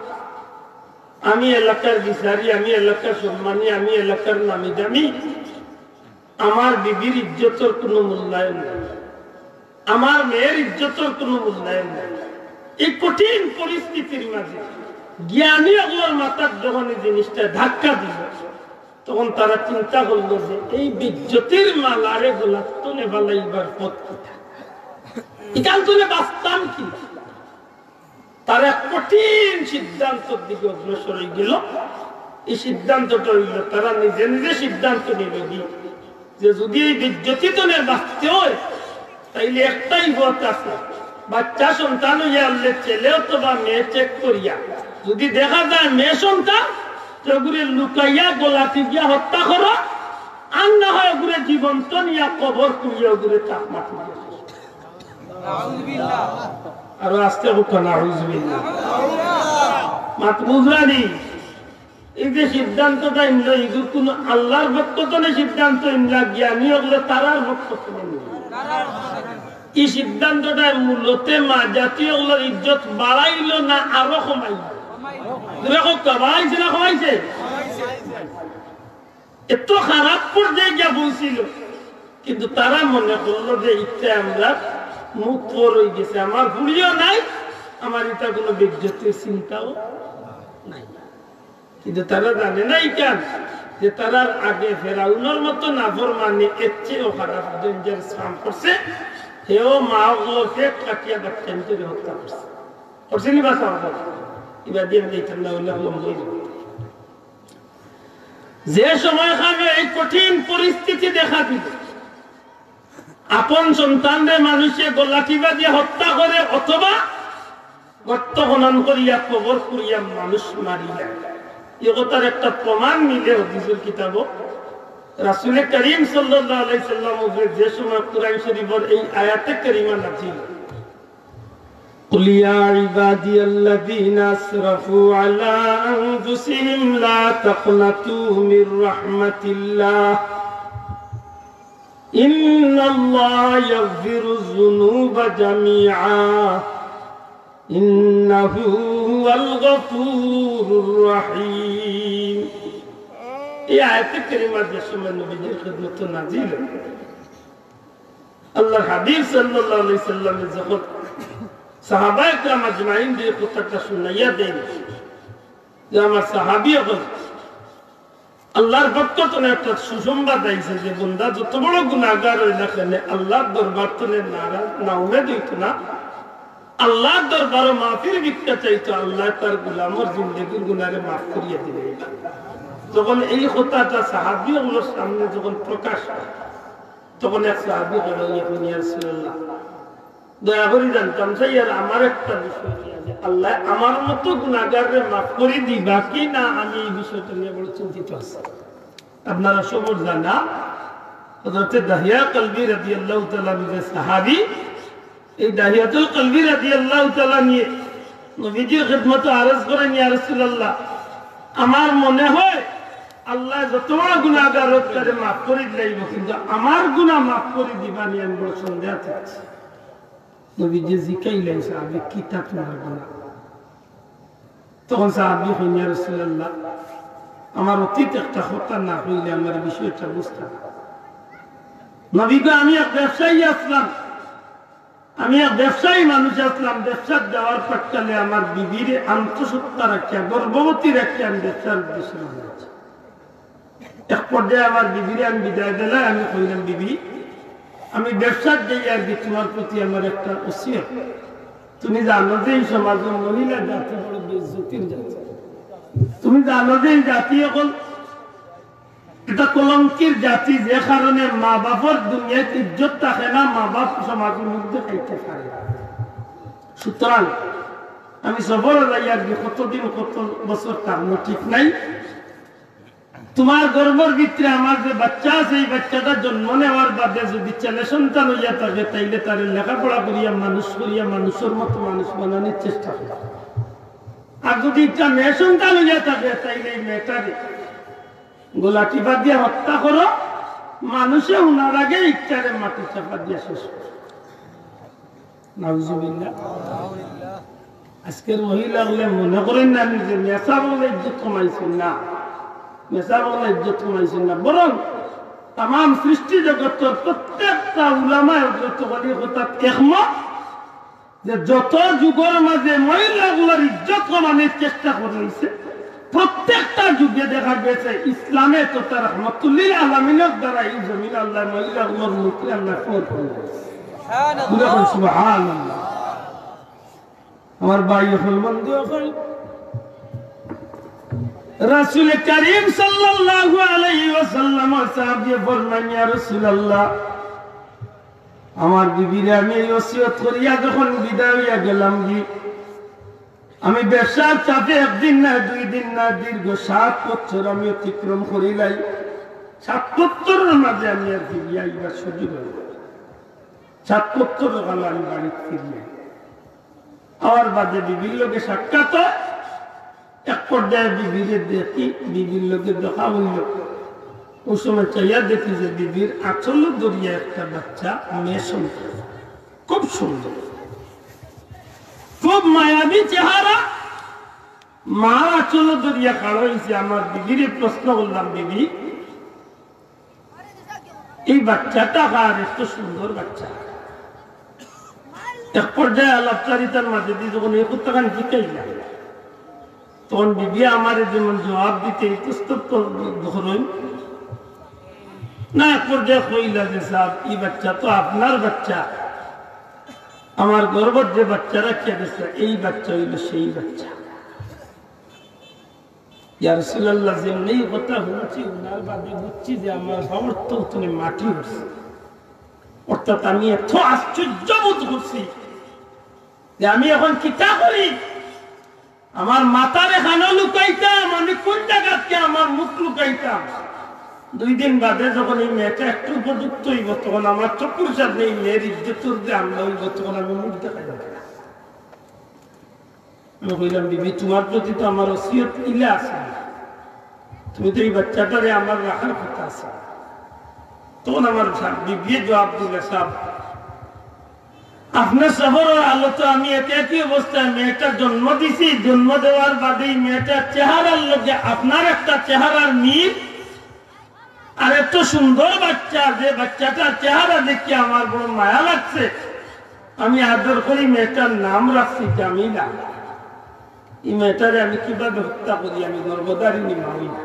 আমি এলাকার বিচারি, আমি এলাকার সম্মানী, আমি এলাকার নামি দামি, আমার বিবির ইজ্জতর কোনো মূল্যায়ন নাই, আমার মেয়ের ইজ্জতর কোনো মূল্যায়ন নাই। এই কঠিন পরিস্থিতির মাঝে জ্ঞানী অকলর মাথাত যখন এই জিনিসটা ধাক্কা দিল, তখন তারা চিন্তা করলো যে এই বেইজ্জতির মালারে গলাত তনে ফালাইবার পথ কিতা, ইখান তনে বাঁচতাম কি? তারা এক কঠিন সিদ্ধান্তর দিকে অগ্রসর হয়ে গেল। এই সিদ্ধান্তটা হইল, তারা নিজে নিজে সিদ্ধান্ত নিল কি যে যদি এই বেইজ্জতি তনে বাঁচতে হয়, তাইলে একটাই পথ আছে, বাচ্চা সন্তান হইয়া আনলে ছেলে অথবা মেয়ে চেক করিয়া যদি দেখা যায় মেয়ে সন্তান, তো ওগুরে লুকাইয়া গলা টিপিয়া হত্যা করো, আর না হয় ওগুরে জীবন্ত নিয়া কবর খুঁড়িয়া ওগুরে চাপ মাটি দিয়া শেষ করো। আরো আস্তে কউক্কা, নাউজুবিল্লাহ। মাত বুঝরানি? এই যে সিদ্ধান্তটা ইনলো, ইগু কোনো আল্লাহর পক্ষ তনে সিদ্ধান্ত ইনলা, জ্ঞানী অকলে তারার পক্ষ তনে ইনলা। এই সিদ্ধান্তটা মূলত মা জাতি অকলর ইজ্জত বাড়াইলো না আরো কমাইলো? জোরে কউক্কা, বাড়াইছে না কমাইছে? এত খারাপ পর্যায়ে গিয়া পৌঁছিল, কিন্তু তারা মনে করলো যে ইটা আমরা মুখ পর হয়ে গেছে, আমার ফুড়িও নাই, আমার ইটা কোনো বেইজ্জতির চিন্তাও নাই। কিন্তু তারা জানে না ইখান যে তারার আগে ফেরাউনর মতো নাফরমানি এর চেয়েও খারাপ dangerous কাম করছে। হেও মা অকলর পেট কাটিয়া বাচ্চা নিতে হত্যা করছে। করছে নি বা সাহাবা? ইবাদি আমি দেখতাম না, উল্লাহ লম্বই। যে সময় খাবে এই কঠিন পরিস্থিতি দেখা দিবে, আপন সন্তানরে মানুষে গলা টিপা দিয়ে হত্যা করে অথবা গর্ত খনন করিয়া কবর করিয়া মানুষ মারিয়া। এই কথার একটা প্রমাণ মিলে হাদিসের কিতাবো। রাসূলে করিম সাল্লাল্লাহু আলাইহি সাল্লাম উপরে যে সময় কোরআন শরীফের এই আয়াতে কারিমা নাজিল, قل يا عبادي الذين أسرفوا على أنفسهم لا تقنطوا من رحمة الله إن الله يغفر الذنوب جميعا إنه هو الغفور الرحيم। এই আয়াতে কারিমা যে সময় নবীজির খেদমতে নাজিল হয়, আল্লাহর হাবিব সাল্লাল্লাহু আলাইহি সাল্লামে যখন সাহাবায়ে কেরাম আজমাইনরে কথাটা শুনাইয়া দেন যে আমার সাহাবী অকল, আল্লাহর পক্ষ তনে একটা সুসংবাদ আইছে যে বন্দা যত বড় গুনাহগার অই না কেনে আল্লাহর দরবার তনে নারাজ না উমেদ অইতো না, আল্লাহর দরবারো মাফির ভিক্ষা চাইতো, আল্লায় তার গোলামর জিন্দেগির গুনারে মাফ করিয়া দিবে। যখন এই কথাটা সাহাবী অকলর সামনে যখন প্রকাশ হয়, তখন এক সাহাবী কইলা, "ইয়া রাসূলুল্লাহ, দয়া করি জানতাম চাই, আর আমার একটা বিষয় কি আছে, আল্লায় আমার মতো গুনাহগাররে মাফ করি দিবা কি না, আমি এই বিষয়টা নিয়ে বড় চিন্তিত আছি।" আপনারা সবর জানা, হযরতে দাহিয়া কলবি রাদিয়াল্লাহু তাআলা আনহু যে সাহাবী, এই দাহিয়াতুল কলবি রাদিয়াল্লাহু তাআলা আনহু নবীজির খেদমতে আরজ করেন, "ইয়া রাসূলুল্লাহ, আমার মনে হয় আল্লায় যত বড় গুনাহগার হোক তারে মাফ করি দিলাইব, কিন্তু আমার গুনাহ মাফ করি দিবা নি আমি বড় সন্দেহ থাকছি।" নবীজি জিকাইলেন, "সাহাবী, কিতা তোমার গুনাহ?" তখন সাহাবী কইন, "ইয়া রাসূলুল্লাহ, আমার অতীত একটা কথা না কইলে আমার বিষয়টা বুঝতা না।" নবী কইন, "আমি এক ব্যবসায়ী আছলাম, আমি এক ব্যবসায়ী মানুষ আছলাম, ব্যবসাত যাওয়ার পাক্কালে আমার বিবিরে আন্তঃসত্ত্বা রাখিয়া, গর্ভবতী রাখিয়া আমি ব্যবসার উদ্দেশ্যে রওনা দিছি।" এক পর্যায়ে আমার বিবিরে আমি বিদায় দিলাই, আমি কইলাম, "বিবি, আমি ব্যবসাত যাই আর কি, তোমার প্রতি আমার একটা ওসিয়ত। তুমি জানো যে এই সমাজর মহিলা জাতি বড় বেইজ্জতির জাতি। তুমি জানো যে এই জাতি অখন একটা কলঙ্কির জাতি, যে কারণে মা বাপর দুনিয়াত ইজ্জত থাকে না, মা বাপ সমাজর মধ্যে খাইতে পারে না। সুতরাং আমি সফরো যাই আর কি, কতদিন কত বছর থাকমু ঠিক নাই। তোমার গর্ভর ভিতরে আমার যে বাচ্চা আছে, এই বাচ্চাটা জন্ম নেওয়ার বাদে যদি ছেলে সন্তান হইয়া থাকে, তাইলে তারে লেখাপড়া করিয়া মানুষ করিয়া মানুষর মতো মানুষ বানানোর চেষ্টা করো। আর যদি একটা মেয়ে সন্তান হইয়া থাকে, তাইলে এই মেয়েটারে গলা টিপা দিয়া হত্যা করো, মানুষে হুনার আগে ইটারে মাটি চাপা দিয়া শেষ করে। নাউজুবিল্লাহ। আজকের মহিলা অকলে মনে করইন না নি যে মেসাব অকলে ইজ্জত কমাইছইন না, মেসাব অকলে ইজ্জত কমাইছইন না, বরং তামাম সৃষ্টি জগতর প্রত্যেকটা উলামায়ে হযরত অলি কথাত একমত যে যত যুগর মাঝে মহিলা অকলর ইজ্জত কমানির চেষ্টা করা অইছে, প্রত্যেকটা যুগে দেখা গেছে ইসলামে তথা রহমতুল্লিল আলামিনর দ্বারা এই জমিন আল্লাহ মহিলা অকলর মুখে আল্লাহ ফোর করে দিছে। সুবহানাল্লাহ। আমার ভাই অকল, বন্ধু অকল, রাসূল করিম সাল্লাল্লাহু আলাইহি ওয়াসাল্লাম সাহাবীয়ে ফরমাইন, "ইয়া রাসূলুল্লাহ, আমার বিবিরে আমি এই ওসিয়ত করিয়া যখন বিদায় অইয়া গেলাম গি, আমি ব্যবসার চাপে একদিন না, দুই দিন না, দীর্ঘ সাত বছর আমি অতিক্রম করিলাই। সাত বছরর মাঝে আমি আর ফিরিয়া আইবার সুযোগ অইল না। সাত বছর অইল আমি বাড়িত ফিরিয়া আইলাম।" আওয়ার বাদে বিবির লগে সাক্ষাৎ অয়। এক পর্যায়ে বিবিরে দেখি, বিবির লগে দেখা অইল। অউ সময় চাইয়া দেখি যে বিবির আঁচলো ধরিয়া একটা বাচ্চা, মেয়ে সন্তান, খুব সুন্দর, খুব মায়াবী চেহারা, মার আঁচলো ধরিয়া খাড়া অইছে। আমার বিবিরে প্রশ্ন করলাম, "বিবি, এই বাচ্চাটা কার? এত সুন্দর বাচ্চা।" এক পর্যায়ে আলাপচারিতার মাঝে দি যখন এই কথাখান জিকাইলাম, তখন বিবিয়ে আমারে যেমন জবাব দিতে ইতস্তত ধরইন না, এক পর্যায়ে কইলা যে, "সাব, এই বাচ্চা তো আপনার বাচ্চা, আমার গর্ভত যে বাচ্চা রাখিয়া গেছলা, এই বাচ্চা অইল সেই বাচ্চা।" ইয়া রাসূলুল্লাহ, যেমনি কথা হুনছি, হুনার বাদে বুঝছি যে আমার বাবার তো তুমি মাটি উঠছে। অর্থাৎ আমি এত আশ্চর্য বোধ করছি যে আমি এখন কিতা করি, আমার মাথারে কানো লুকাইতাম, আমি কোন জাগাত গিয়া আমার মুখ লুকাইতাম। দুই দিন বাদে যখন এই মেয়েটা একটু উপযুক্ত অইব, তখন আমার চক্ষুর সামনে এই মেয়ের ইজ্জতর যে হামলা অইব, তখন আমি মুখ দেখাইতাম না। আমি কইলাম, "বিবি, তুমার প্রতি তো আমার ওসিয়ত ইলা আছে, তুমি তো এই বাচ্চাটারে আমার রাখার কথা আছে।" তখন আমার সা-, বিবিয়ে জবাব দিলা, "সাব, আপনার সফরর হালতো আমি একাকী অবস্থায় মেয়েটা জন্ম দিছি, জন্ম দেওয়ার বাদে এই মেয়েটার চেহারার লগে আপনার একটা চেহারার মিল, আর এত সুন্দর বাচ্চা, যে বাচ্চাটার চেহারা দেখিয়া আমার বড় মায়া লাগছে, আমি আদর করি মেয়েটার নাম রাখছি জামিলা। এই মেয়েটারে আমি কিভাবে হত্যা করি, আমি গর্ভধারিণী মা অইয়া।"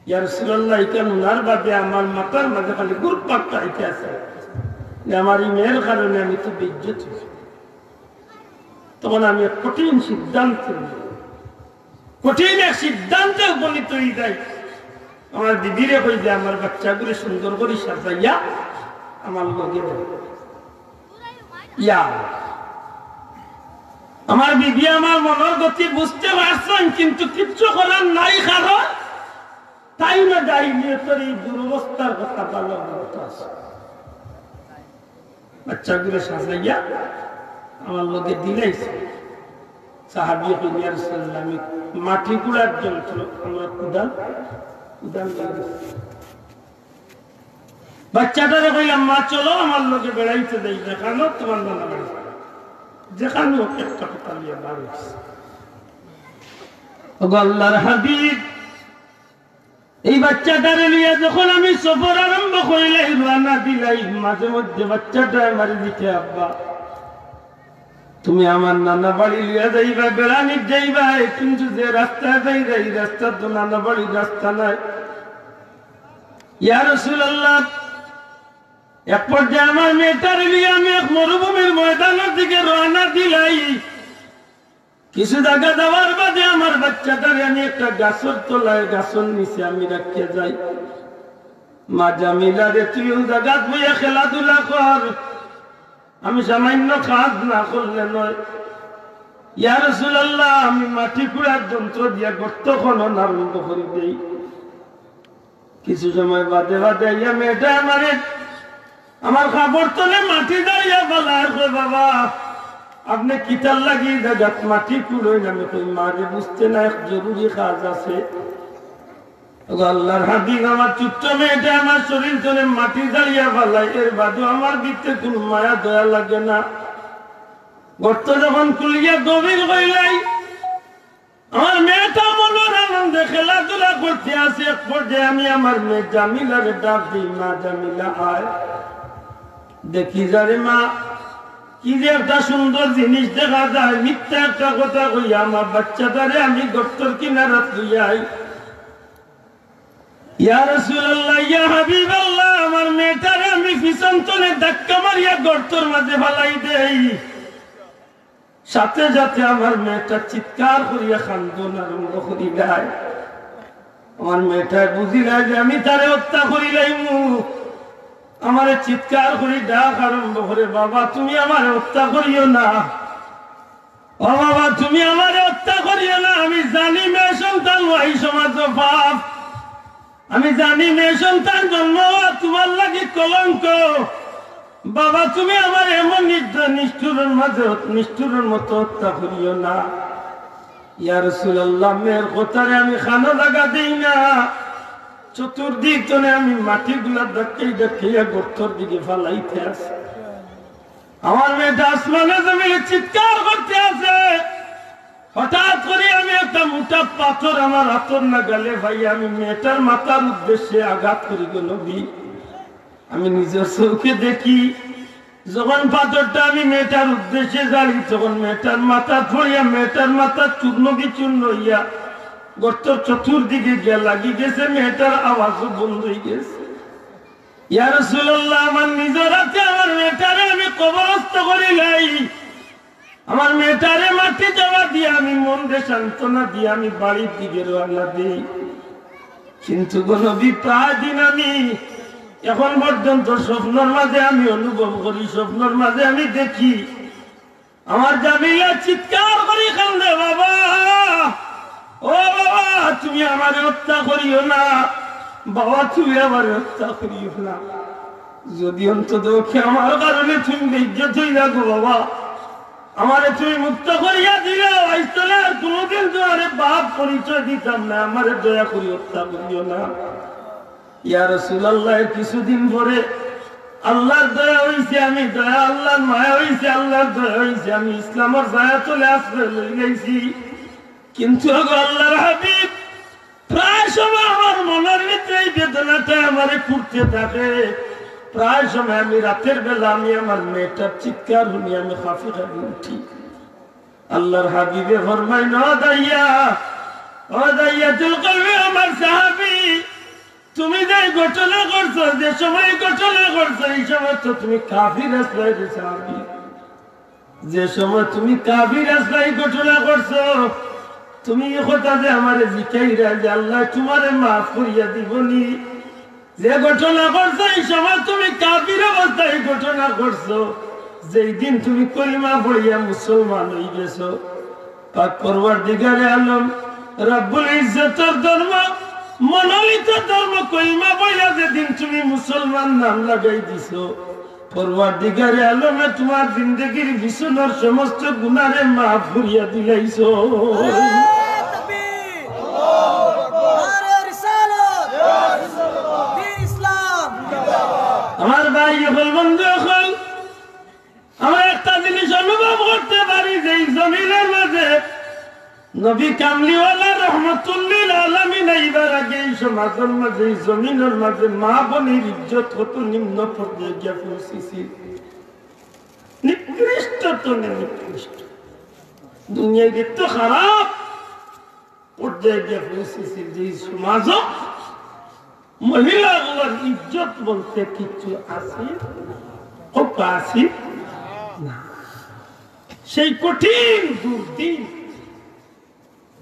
ইয়া রাসূলুল্লাহ, ইখান হুনার বাদে আমার মাথার মাঝে খালি ঘুরপাক খাইতে আছে যে আমার এই মেয়ের কারণে আমি তো বেইজ্জত অইছি। তখন আমি এক কঠিন সিদ্ধান্তে, কঠিন এক সিদ্ধান্তে উপনীত অই যাই। আমার বিবিরে কই যে, "আমার বাচ্চাগুলি সুন্দর করি সাজাইয়া আমার লগে দেও।" ইয়া, আমার বিবি আমার মনর গতি বুঝতে পারছইন, কিন্তু কিচ্ছু করার নাই, কারণ তাই না জাহিলিয়তর এই দুরবস্থার কথা ভালো অবগত আছে। বাচ্চাগুলি সাজাইয়া আমার লগে দিলাইছে। সাহাবী কইন, "ইয়া রাসূলুল্লাহ, আমি মাটি কুড়ার যন্ত্র, আমার কুদাল, কুদাল লইয়া গেছি।" বাচ্চাটারে কইলাম, "মা, চলো আমার লগে বেড়াইতে যাই, যেখানো তোমার নানা বাড়ি, যেখানো একটা কথা লইয়া বার অইছি।" ওগো আল্লাহর হাবিব, এই বাচ্চাটারে লইয়া যখন আমি সফর আরম্ভ করিলাই, রওয়ানা দিলাই, মাঝে মধ্যে বাচ্চাটায় আমারে জিকে, "আব্বা, তুমি আমার নানা বাড়ি লইয়া যাইবা, বেড়ানিত যাইবা, কিন্তু যে রাস্তায় যাইরায়, এই রাস্তা তো নানা বাড়ির রাস্তা নায়।" ইয়া রাসূলুল্লাহ, এক পর্যায়ে আমার মেয়েটারে লইয়া আমি এক মরুভূমির ময়দানর দিকে রওয়ানা দিলাই। কিছু জাগা যাওয়ার বাদে আমার বাচ্চাটারে আমি একটা গাছর তলায়, গাছর নিচে আমি রাখিয়া যাই। মা জামিলা রে, তুই অউ জাগাত বইয়া খেলাধুলা কর, আমি সামান্য কাজ না করলে নয়। ইয়া রাসূলুল্লাহ, আমি মাটি কুড়ার যন্ত্র দিয়া গর্ত খনন আরম্ভ করি দেই। কিছু সময় বাদে বাদে আইয়া মেয়েটায় আমারে, আমার কাপড় তলে মাটি দাইয়া ফালায়, কয়, "বাবা, আপনে কিতার লাগি ই জাগাত মাটি কুড়ইন?" আমি কই, "মা রে, বুঝতে না, এক জরুরি কাজ আছে।" ওগো আল্লাহর হাবিব, আমার ছোট্ট মেয়েটা আমার শরীর তনে মাটি ঝাড়িয়া ফালাই, এর বাদেও আমার ভিতরে কুনু মায়া দয়া লাগে না। গর্ত যখন খুলিয়া গভীর করিলাই, আমার মেয়েটা মনর আনন্দে খেলাধুলা করতে আছে। এক পর্যায়ে আমি আমার মেয়ে জামিলারে ডাক দেই, "মা জামিলা, আয়।" দেখি যারে মা, কি যে একটা সুন্দর জিনিস দেখা যায়। মিথ্যা একটা কথা কইয়া আমার বাচ্চাটারে আমি গর্তর কিনারাত লইয়া আই। ইয়া রাসূলুল্লাহ, ইয়া হাবিবাল্লাহ, আমার মেয়েটারে আমি পিছন তনে ধাক্কা মারিয়া গর্তর মাঝে ফালাই দেই। সাথে সাথে আমার মেয়েটা চিৎকার করিয়া কান্দন আরম্ভ করি দেয়। আমার মেয়েটা বুঝিলা যে আমি তারে হত্যা করিলাইমু। আমারে চিৎকার করি ডাক আরম্ভ করে, "বাবা, তুমি আমারে হত্যা করিও না। ও বাবা, তুমি আমারে হত্যা করিও না। আমি জানি মেয়ে সন্তান অওয়া ই সমাজো পাপ। আমি জানি মেয়ে সন্তান জন্ম অওয়া তুমার লাগি কলঙ্ক। বাবা, তুমি আমারে এমন নিষ্ঠ-, নিষ্ঠুরর মাঝে, নিষ্ঠুরর মতো হত্যা করিও না।" ইয়া রাসূলুল্লাহ, মেয়ের কথারে আমি কানো লাগা দেই না। চতুর্দিক তনে আমি মাটিগুলা ধাক্কাই ধাক্কাইয়া গর্তর দিকে ফালাইতে আছে। আমার মেয়েটা আসমানে জমিনে চিৎকার করতে আছে। হঠাৎ করি আমি একটা মোটা পাথর আমার আতর নাগালে পাইয়া আমি মেয়েটার মাথার উদ্দেশ্যে আঘাত করি গো নবী। আমি নিজর চউখে দেখি, যখন পাথরটা আমি মেয়েটার উদ্দেশ্যে ঝাড়ি, তখন মেয়েটার মাথাত পড়িয়া মেয়েটার মাথা চূর্ণ বিচূর্ণ অইয়া গর্তর চতুর্দিকে গিয়া লাগি গেছে, মেয়েটার আওয়াজও বন্ধ অই গেছে। ইয়া রাসূলুল্লাহ, আমার নিজর আতে আমার মেয়েটারে আমি কবরস্থ করিলাই। আমার মেয়েটারে মাটি দেওয়া দিয়া আমি মনরে সান্ত্বনা দিয়া আমি বাড়ির দিকে রওনা দেই। কিন্তু গো নবী, প্রায় দিন আমি এখন পর্যন্ত স্বপ্নর মাঝে আমি অনুভব করি, স্বপ্নর মাঝে আমি দেখি আমার জামিলা চিৎকার করি কান্দে, "বাবা, ও বাবা, তুমি আমারে হত্যা করিও না, বাবা, তুমি আমারে হত্যা করিও না।" যদি অন্তত ওকে আমার কারণে তুমি বেইজ্জত অইলা গো বাবা, আমারে তুমি মুক্ত করিয়া দিলাও, আইজ তনে আর কোনোদিন তুমারে বাপ পরিচয় দিতাম না, আমারে দয়া করি হত্যা করিও না। ইয়া রাসূলুল্লাহ, কিছুদিন পরে আল্লাহর দয়া অইছে, আমি দয়া, আল্লাহর মায়া অইছে, আল্লাহর দয়া অইছে, আমি ইসলামর ছায়াতলে আশ্রয় লই লাইছি। কিন্তু ওগো আল্লাহর হাবিব, প্রায় সময় আমার মনর ভিতরে এই বেদনাটা আমারে কুটতে থাকে। প্রায় সময় আমি রাতের বেলা আমি আমার মেয়েটার চিৎকার হুনি আমি কাঁপি কাঁপি উঠি। আল্লাহর হাবিবে ফরমাইন, "ও দাইয়া, ও দাইয়াতুল কওমি, আমার সাহাবী, তুমি যে ঘটনা করছো, যে সময় ঘটনা করছো, এই সময় তো তুমি কাফির আছলায় রে সাহাবী।" যে সময় তুমি কাফির আছলায় ই ঘটনা করছো, তুমি ই কথা যে আমারে জিকাইরায় যে আল্লায় তুমারে মাফ করিয়া দিবনি, যে ঘটনা করছো ই সময় তুমি কাফির অবস্থায় ই ঘটনা করছো, যেই দিন তুমি কলিমা পড়িয়া মুসলমান অই গেছো, পাক পরওয়ারদিগারে আলম রব্বুল ইজ্জতর ধর্ম, মনোনীত ধর্ম কলিমা পড়িয়া যেদিন তুমি মুসলমান নাম লাগাই দিছো, পরওয়ারদিগারে আলমে তুমার জিন্দেগির পিছনর সমস্ত গুনারে মাফ করিয়া দিলাইছো। নারে তাকবীর! নারে রিসালাত! দ্বীন ইসলাম! আমার ভাই অকল, বন্ধু অকল, আমরা একটা জিনিস অনুভব করতে পারি যে এই জমিনর মাঝে নবী কামলিওয়ালা রহমতুল্লিল আলামিন আইবার আগে এই সমাজর মাঝে, এই জমিনর মাঝে মা বইনর ইজ্জত কত নিম্ন পর্যায়ে গিয়া পৌঁছিছিল। নিকৃষ্ট তো নিকৃষ্ট। দুনিয়ার তো খারাপ পর্যায়ে গিয়া পৌঁছিছিল যে এই সমাজও মহিলাগুলোর ইজ্জত বলতে কিছু আছে, হক আছে না। সেই কঠিন দুর্দিন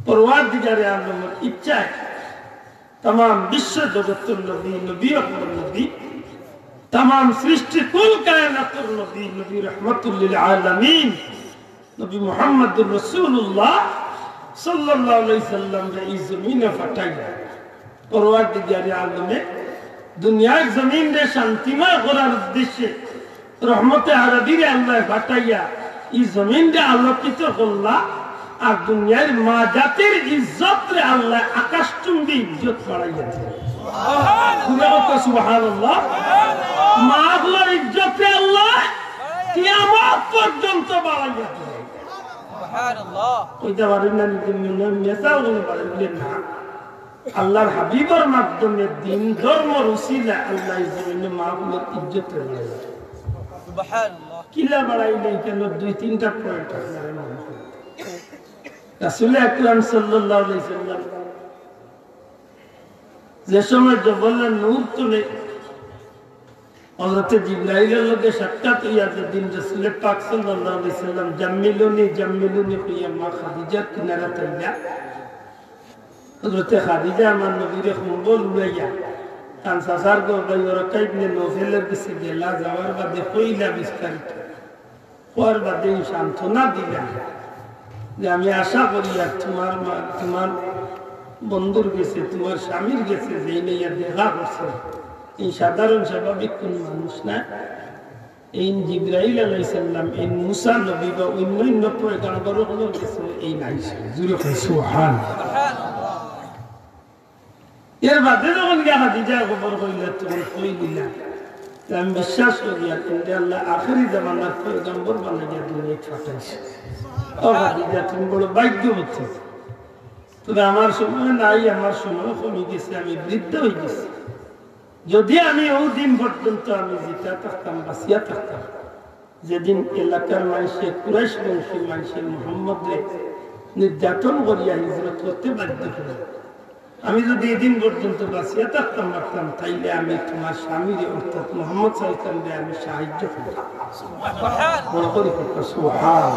পরওয়ারদিগারে আলমের ইচ্ছায় তামাম বিশ্ব জগতের নবী, নবী অকলর নবী, তামাম সৃষ্টি কুল কায়নাতের নবী, নবী রহমতুল্লিল আলামিন, নবী মুহাম্মদুর রাসূলুল্লাহ সাল্লাল্লাহু আলাইহি সাল্লামরে এই জমিনে পাঠাইয়া পরওয়ারদিগারে আলমে দুনিয়ার জমিনরে শান্তিময় করার উদ্দেশ্যে রহমতে আরবিরে আল্লায় পাঠাইয়া এই জমিনরে আলোকিত করলা। আর দুনিয়ার মা জাতির ইজ্জতরে আল্লায় আকাশচুম্বী ইজ্জত বাড়াইয়া দিলা। সুবহানাল্লাহ। মা অকলর ইজ্জতরে আল্লায় কিয়ামত পর্যন্ত বাড়াইয়া দিলা। সুবহানাল্লাহ। কইতা পারইন না, নিজে মনে মেসা বলে পারে বলে না। আল্লাহর হাবিবর মাধ্যমে দিন ধর্মর উসিলায় আল্লায় এই জমিনে মা অকলর ইজ্জতরে বাড়াইলা। সুবহানাল্লাহ। কিলা বাড়াইলা, কেনে দুই তিনটা point আপনারে মনে করি। রাসূল আকরাম সাল্লাল্লাহু আলাইহি সাল্লাম যে সময় জবলে নূর তনে হযরতে জিবরাইলর লগে সাক্ষাৎ অইয়া যেদিন রাসূলে পাক সাল্লাল্লাহু আলাইহি সাল্লাম "জাম্মিলুনি, জাম্মিলুনি" কইয়া মা খাদিজার কিনারাত আইলা, হযরতে খাদিজা আমার নবীরে কম্বল উড়াইয়া তান চাচার ঘর ভাই ওয়ারাকা ইবনে নওফেলর গেছে গেলা, যাওয়ার বাদে কইলা বিস্তারিত। কওয়ার বাদে ই সান্ত্বনা দিলা যে আমি আশা করি আর তুমার মা, তুমার বন্ধুর গেছে, তুমার স্বামীর গেছে যেইন আইয়া দেখা করছে, ই সাধারণ স্বাভাবিক কুনু মানুষ না। এইন জিবরাইল আলাইহিস সালাম, এইন মুসা নবী বা অইন্য অইন্য পয়গাম্বর অকলর গেছে এইন আইছে। জুরে কই সুবহান। এর বাদে যখন গিয়া খাদিজায় খবর কইলা, তখন কই দিলা যে আমি বিশ্বাস করি আর এইনরে আল্লায় আখেরি জামানার পয়গাম্বর বানাইয়া দুনিয়াত পাঠাইছে। ও খাদিজা, তুমি বড় ভাগ্যবতী। তবে আমার সময় নাই, আমার সময় কমি গেছে, আমি বৃদ্ধ অই গেছি। যদি আমি অউ দিন পর্যন্ত আমি জিতা থাকতাম, বাঁচিয়া থাকতাম, যেদিন এলাকার মানষে, কুরাইশ বংশী মানষে মুহাম্মদরে নির্যাতন করিয়া হিজরত করতে বাধ্য করে, আমি যদি এদিন পর্যন্ত বাঁচিয়া থাকতাম পারতাম, তাইলে আমি তুমার স্বামীরে অর্থাৎ মুহাম্মদ সাল্লাল্লাহু আলাইহি ওয়াসাল্লামরে আমি সাহায্য করতাম। বড় করি কইতা সুবহান।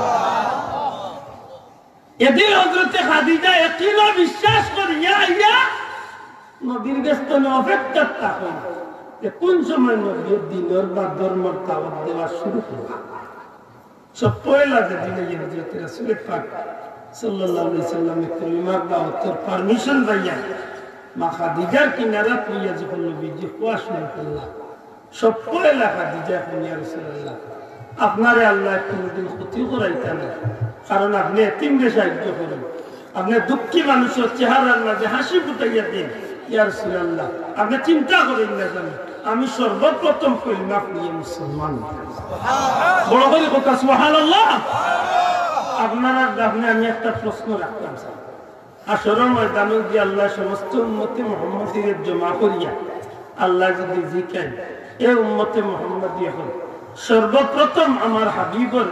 এদিন হযরতে খাদিজা একিন বিশ্বাস করিয়া আইয়া নবীর গেছ তনে অপেক্ষাত থাকইন যে কুন সময় নবীয়ে দিনর বা ধর্মর দাওয়াত দেওয়া শুরু করবা। সব পয়লা যেদিন এই হযরতে রাসূলে পাক সাল্লাল্লাহু আলাইহি সাল্লামে কলিমার দাওয়াতর permission পাইয়া মা খাদিজার কিনারাত অইয়া যখন নবীজি কওয়া শুরু করলা, সব পয়লা খাদিজায় কইন, "ইয়া রাসূলুল্লাহ, আপনারে আল্লায় কুনুদিন ক্ষতি করাইতা না, কারণ আপনে এতিমরে সাহায্য করইন, আপনে দুঃখী মানুষর চেহারার মাঝে হাসি ফুটাইয়া দেইন। ইয়া রাসূলুল্লাহ, আপনে চিন্তা করইন না জানি, আমি সর্বপ্রথম কলিমা পড়িয়া মুসলমান।" বড় করি কইতা সুবহানাল্লাহ। আপনারার সামনে আমি একটা প্রশ্ন রাখতাম, স্যার। হাশরর ময়দানো যদি আল্লায় সমস্ত উম্মতে মুহাম্মদীরে জমা করিয়া আল্লায় যদি জিকাইন, "এ উম্মতে মুহাম্মদী, অখন সর্বপ্রথম আমার হাবিবর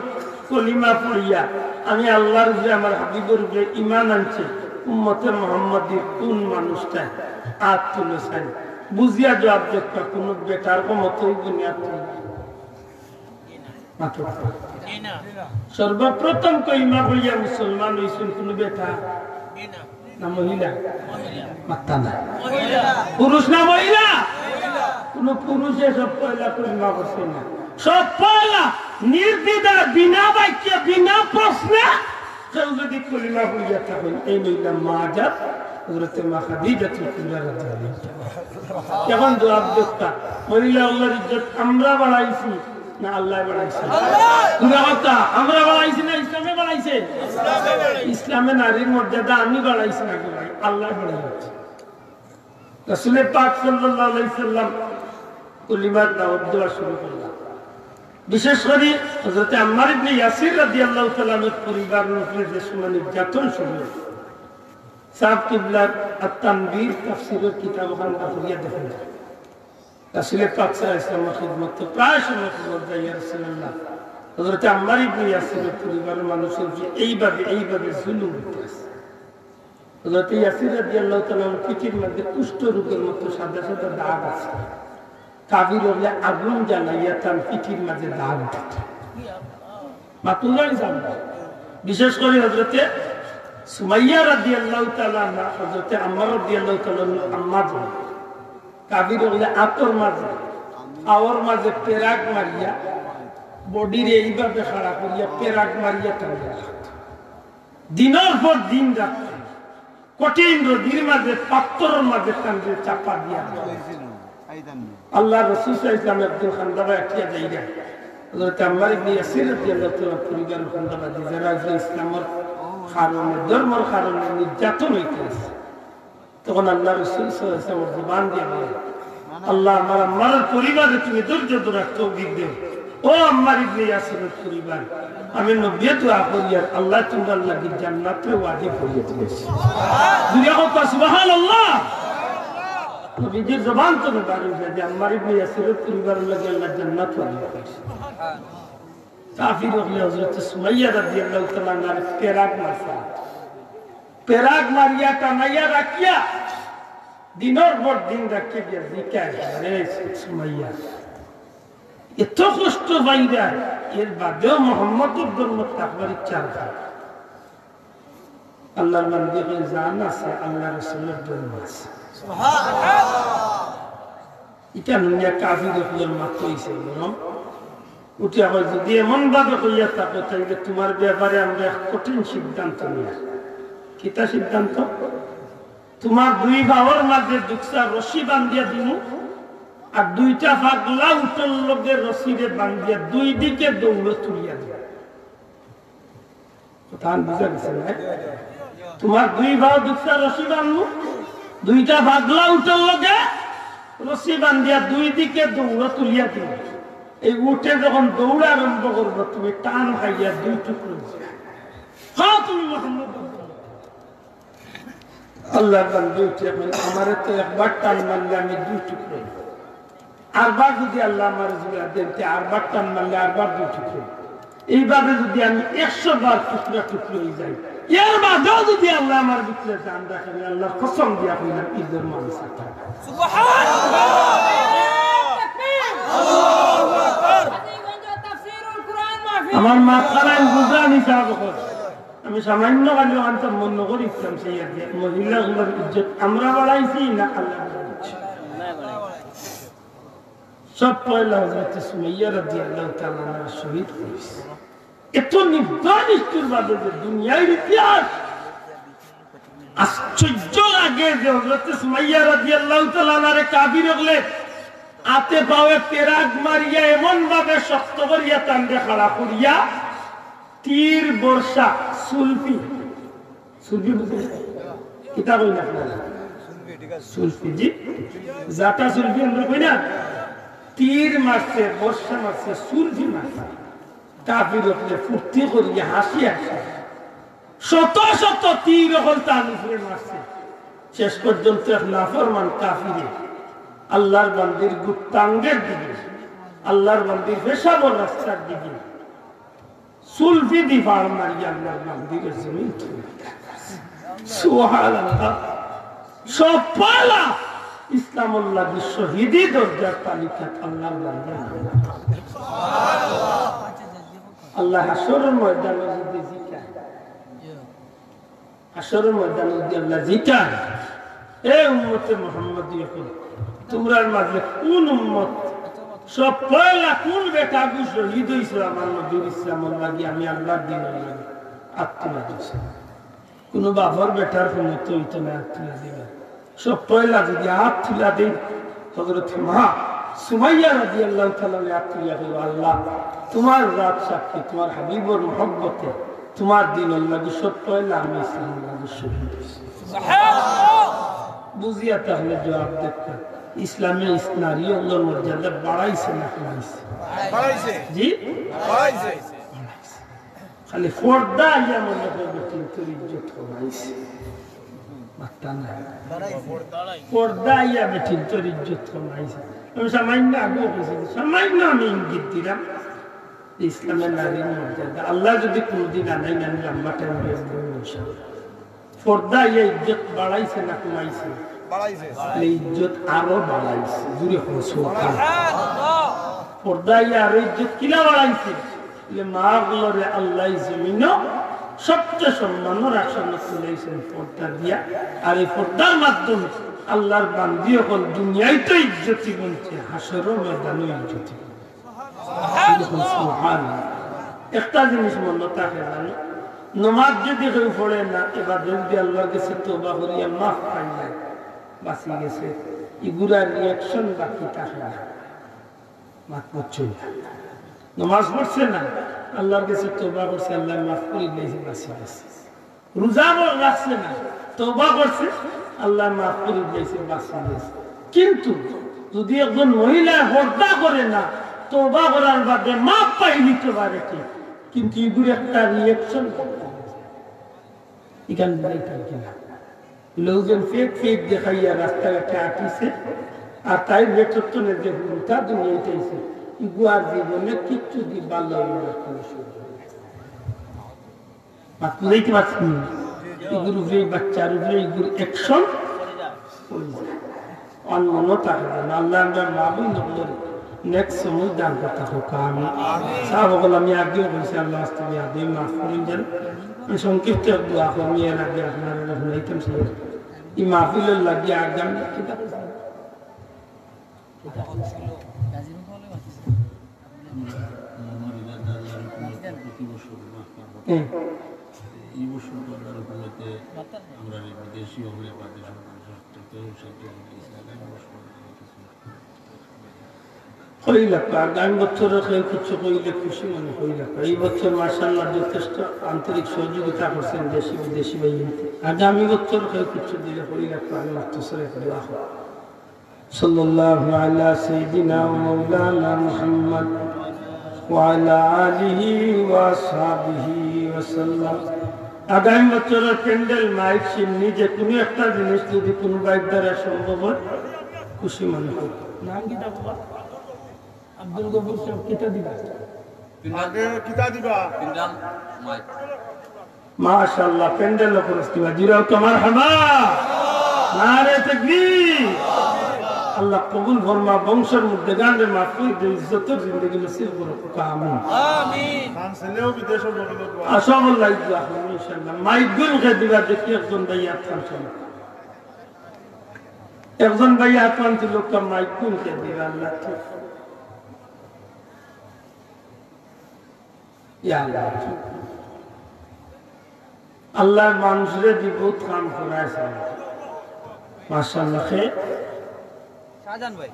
কলিমা পড়িয়া আমি আল্লাহর উপরে আমার হাবিবর উপরে ঈমান আনছে উম্মতে মুহাম্মদীর কুন মানুষটায়?" আত তুলো চাইন, বুঝিয়া জুয়াব দেউক্কা, কুনু বেটার ক্ষমতা অইবো নি আত তুলো? মাতো। সর্বপ্রথম কলিমা পড়িয়া মুসলমান অইছইন কুনু বেটা না মহিলা? মাত্তা না। পুরুষ না মহিলা? কুনু পুরুষে সব পয়লা কলিমা পড়ছে না। সব পয়লা নির্দ্বিধায়, বিনা বাক্যে, বিনা প্রশ্নে কেউ যদি কলিমা পড়িয়া থাকইন, এইন অইলা মা জাত, হযরতে মা খাদিজাতুল কুবরা রাদিয়াল্লাহু তাআলা। অখন জুয়াব দেউক্কা, মহিলা অকলর ইজ্জত আমরা বাড়াইছি না আল্লায় বাড়াইছে? পুরা কথা, আমরা বাড়াইছি না ইসলামে বাড়াইছে? ইসলামে নারীর মর্যাদা আমি বাড়াইছি না গো ভাই, আল্লায় বাড়াইছে। রাসূলে পাক সাল্লাল্লাহু আলাইহি সাল্লাম কলিমার দাওয়াত দেওয়া শুরু করলা। বিশেষ করি হযরতে আম্মার ইবনে ইয়াসির রাদিয়াল্লাহু তাআলা আনহুর পরিবারর উপরে যে সময় নির্যাতন শুরু অইল, সাব কিবলার আত-তানবীর তাফসীরর কিতাব অখান বার করিয়া দেখইন। রাসূলে পাক সাল্লাল্লাহু আলাইহি ওয়াসাল্লামর খিদমতো প্রায় সময় খবর যায়, "ইয়া রাসূলুল্লাহ, হযরতে আম্মার ইবনে ইয়াসিরর পরিবারর মানুষর উপরে এইভাবে, এইভাবে জুলুম অইতাছে।" হযরতে ইয়াসির রাদিয়াল্লাহু তাআলা আনহুর পিঠির মাঝে কুষ্ঠ রোগর মতো সাদা সাদা দাগ আছে। কাফির অকলে আগুন জ্বালাইয়া তান পিঠির মাঝে দাগ দিত। মাতুল্লাহ সাহেব, বিশেষ করি হযরতে সুমাইয়া রাদিয়াল্লাহু তাআলা আনহা, হযরতে আম্মার রাদিয়াল্লাহু তাআলা আনহুর আম্মা জান, কাফির অকলে আতর মাঝে, পাওর মাঝে পেরাক মারিয়া, বডিরে এইভাবে খাড়া করিয়া পেরাক মারিয়া টানিয়া রাখত। দিনর পর দিন রাখত। কঠিন রোদির মাঝে, পাত্থরর মাঝে তানরে চাপা দিয়া রাখত। আল্লাহর রাসূল সাল্লাল্লাহু আলাইহি ওয়াসাল্লাম একদিন খান্দাবায় আটিয়া যাইরা। হযরত আম্মার ইবনে ইয়াসির রাদিয়াল্লাহু তাআলা আনহুর পরিবার খান্দাবায়, যারা ইসলামর কারণে, ধর্মর কারণে নির্যাতন অইতে আছে। তখন আল্লাহ রসুল সাল্লাল্লাহু আলাইহি ওয়াসাল্লাম জবান দিয়া বলে, "আল্লাহ, আমার আম্মার পরিবারে তুমি ধৈর্য ধরার তৌফিক দেও। ও আম্মার ইবনে ইয়াসিরের পরিবার, আমি নবীয়ে দোয়া করিয়ার, আল্লাহ তুমরার লাগি জান্নাতরে ওয়াজিব করিয়া দিলাইছে।" জুরে কউক্কা সুবহানাল্লাহ। নবীজির জবান থনে বার অইছে যে আম্মার ইবনে ইয়াসিরের পরিবারর লাগি আল্লাহ জান্নাত ওয়াজিব করছে। কাফির অকলে হযরত সুমাইয়া রাদিয়াল্লাহু তাআলা আনহারে পেরাক মারছে। পেরাক মারিয়া টানাইয়া রাখিয়া, দিনর পর দিন রাখিয়া দিয়া জিকায়, "আরে সুমাইয়া, এত কষ্ট পাইরা, এর বাদেও মোহাম্মদর ধর্ম থাকবার ইচ্ছা আছে?" আল্লাহর বান্দি কয়, "জান আছে, আল্লাহ রসুলর ধর্ম আছে।" ইটা হুনিয়া কাফির অকলর মাথা অইছে গরম। উঠিয়া কয়, "যদি এমন ভাবে কইয়া থাকো, তাইলে তুমার ব্যাপারে আমরা এক কঠিন সিদ্ধান্ত নিয়ার।" কিতা সিদ্ধান্ত? "তুমার দুই পাওর মাঝে দুকছা রশি বান্ধিয়া দিমু, আর দুইটা পাগলা উটর লগে রশিরে বান্ধিয়া দুই দিকে দৌড় তুলিয়া দিমু।" কথা বুঝা গেছে না? "তুমার দুই পাও দুকছা রশি বান্ধমু, দুইটা পাগলা উটর লগে রশি বান্ধিয়া দুই দিকে দৌড় তুলিয়া দিমু। এই উটে যখন দৌড় আরম্ভ করবো, তুমি টান খাইয়া দুই টুকরো অইযিবা।" হ্যাঁ, তুমি মোহাম্মদ। আল্লাহর বান্দি উঠে কইন, "আমারে তো একবার টান মারলে আমি দুই টুকরো অইযিমু। আরবার যদি আল্লাহ আমারে জুড়া দেন, তে আরবার টান মারলে আরবার দুই টুকরো অইযিমু। এইভাবে যদি আমি একশো বার টুকরা টুকরো অইযাই, এর বাদেও যদি আল্লাহ আমার ভিতরে জান রাখেন, আল্লাহর কসম দিয়া কইলাম, ইজর মানুষ থাকবে।" সুবহানাল্লাহ। আমার মাথায় বুঝা নিশা বকর। আমি সামান্য খালি অখানতা মনো করি ইসলাম সেই আর কি। মহিলা অকলর ইজ্জত আমরা বাড়াইছি না আল্লাহ বাড়াইছে? সব পয়লা হযরত সুমাইয়া রাদিয়াল্লাহু তাআলা আনহা শহীদ অইছে। এত নির্দয় নিষ্ঠুর ভাবে যে দুনিয়ার ইতিহাস আশ্চর্য লাগে যে হযরত সুমাইয়া রাদিয়াল্লাহু তাআলা আনহারে কাফির অকলে আতে পাওয়ে পেরাক মারিয়া এমন ভাবে শক্ত করিয়া তানরে খাড়া করিয়া তীর বর্ষা, সুলফি, সুলফি বুঝেন? কিতা কইন আপনারা? সুলফি, জি। জাটা সুলফি আমরা কই না? তীর মারছে, বর্ষা মারছে, সুলফি মারছে। কাফির অকলে ফুর্তি করিয়া হাসি হাসি শত শত তীর অকল তান উপরে মারছে। শেষ পর্যন্ত এক নাফরমান কাফিরে আল্লাহর বান্দির গুপ্তাঙ্গের দিকে, আল্লাহর বান্দির পেশাবর রাস্তার দিকে সুলফি দি ফাড় মারিয়া আল্লাহর বান্দিরে জমিন থনে। সুবহানাল্লাহ। সব পয়লা ইসলামর লাগি শহীদি দরজার তালিকাত আল্লাহর বান্দির নাম। আল্লাহ হাশরর ময়দানো যদি জিকায়, হাশরর ময়দানো যদি আল্লাহ জিকায়, "এ উম্মতে মুহাম্মদী অকল, তুমরার মাঝে কুন উম্মত, সব পয়লা কুন বেটাগু শহীদ অইছো আমার নবীর ইসলামর লাগি, আমি আল্লাহর দ্বীনর লাগি?" আত তুলা দিছে। কুনু বাপর বেটার ক্ষমতা অইতো না আত তুলা দিবার। সব পয়লা যদি আত তুলা দেই, হযরত মা সুমাইয়া রাদিয়াল্লাহু তাআলা আনহা আত তুলিয়া কইবা, "আল্লাহ, তুমার জাত সাক্ষী, তুমার হাবিবর মহব্বতে, তুমার দ্বীনর লাগি সব পয়লা আমি ইসলামর লাগি শহীদ অইছি।" বুঝিয়া তাহলে জবাব দেখতা, ইসলামে ইস-, নারী অকলর মর্যাদা বাড়াইছে না কমাইছে? বাড়াইছে। জি? বাড়াইছে। খালি পর্দা আইয়া মনে হয় বেটিন্তর ইজ্জত কমাইছে। মাত্তা নাই। পর্দা আইয়া বেটিন্তর ইজ্জত কমাইছে। আমি সামান্য আগেও কইছি, সামান্য আমি ইঙ্গিত দিলাম যে ইসলামে নারীর মর্যাদা। আল্লাহ যদি কোনোদিন আনাইন, আমি লম্বা টাইম বেশ বলবো ইনশাআল্লাহ। পর্দা আইয়া ইজ্জত বাড়াইছে না কমাইছে? বাড়াইছে। তাহলে ইজ্জত আরো বাড়াইছে। জুরে কও সুবহানাল্লাহ। পর্দা আইয়া আরো ইজ্জত কিলা বাড়াইছে? তাহলে মা অকলরে আল্লাহ জমিনো সবচেয়ে সম্মানর আসনে তুলাইছেন পর্দা দিয়া। আর এই পর্দার মাধ্যমে আল্লাহর বান্দি অকল দুনিয়াত তো ইজ্জতি বনছে, হাশরর ময়দানো ইজ্জতি বনছে। সুবহানাল্লাহ। একটা জিনিস মনো থাকে জানো, নমাজ যদি কেউ পড়ে না, এবার যদি আল্লাহর গেছে তওবা করিয়া মাফ পাই যায়, বাঁচি গেছে, ইগুলার reaction বাকি থাকে না। মাত বুঝছইন না। নমাজ পড়ছে না, আল্লাহর গেছে তওবা করছে, আল্লাহ মাফ করি দিয়েছে, বাঁচি গেছে। রোজা রাখছে না, তওবা করছে, আল্লায় মাফ করি দিছে, বাঁচি গেছে। কিন্তু যদি একজন মহিলা পর্দা করে না, তওবা করার বাদে মাফ পাই নিতে পারে কি, কিন্তু ইগুর একটা reaction করতে হবে। এখান বুঝাইতাম কিনা? লোকজন fake fake দেখাইয়া রাস্তাঘাটে আটিছে, আর তাই বেতত্তনে যে হুরুতা দুনিয়াতে আইছে, ইগু আর জীবনে কিচ্ছু দি ভালো অইবার কোনো সুযোগ নাই। মাত বুঝাইতে পারছি নি? ইগুর উপরে, এই বাচ্চার উপরে ইগুর action অন মনো থাকে যেন। আল্লাহ আমরা মা বইন অকলরে নেক সমুজ দান করতা হউক, আমিন। সাব অকল, আমি আগেও কইছি, আল্লাহ আস্তে আমি আদে মাফ করইন যেন। আমি সংক্ষিপ্ত এক দোয়া করমু, এর আগে আপনারারে হুনাইতাম ছিল। এই মাহফিলর লাগি আগামী, কিতা কইছি? কিতা কইছি? আমরা মনোহর ইরাদা আল্লাহর হুকুমতে প্রতি বছর মাহফিল করতাম। হুম। এই বছর তো আল্লাহর হুকুমতে আমরা বিদেশি অকলে বা দেশর মানুষ থাকতে উৎসাহিত হয়ে গেছে। আগামী বছর কইলা, আগামী বছর কেউ কিছু কইলে খুশি মনে কইলা। এই বছর মাশাআল্লাহ যথেষ্ট আন্তরিক সহযোগিতা করছেন দেশি বিদেশি ভাই। আগামী বছর কেউ কিছু দিলে কইলা, আমি মখতসর এক দোয়া করব। সাল্লাল্লাহু আলা সাইয়্যিদিনা ওয়া মাওলানা মুহাম্মদ ওয়া আলা আলিহি ওয়া আসহাবিহি ওয়া সাল্লাম। আগামী বছরর প্যান্ডেল, মাইক, শিন্নি, যে কোনো একটা জিনিস যদি কোনো ভাইর দ্বারা সম্ভব হয়, খুশি মনে হয়। নাম কিতা বাবা? আব্দুল গফুর সাহেব, কিতা দিবা? আগে কিতা দিবা? প্যান্ডেল, মাইক। মাশাআল্লাহ, প্যান্ডেল খরচ দিবা। জুরে কও তো মারহাবা। নারে তাকবীর। আল্লাহ কবুল ফরমা, বংশর মধ্যে গান্ডে মাহফুজ দে ইজ্জতর জিন্দেগি নসিব করো। আমিন। আমিন। খান ছেলেও বিদেশে বসে দোয়া। আসো, আল্লাহ ইজ্জত করো, ইনশাআল্লাহ। মাইক গুন কে দিবা, দেখি একজন ভাই আত খান চলো। একজন ভাই আত খান তুলো, মাইক গুন কে দিবা, আল্লাহ তো। ইয়া আল্লাহ। আল্লাহ মানুষরে দি বহুত কাম করাইছে। মাশাআল্লাহ। খে? শাহজাহান ভাই।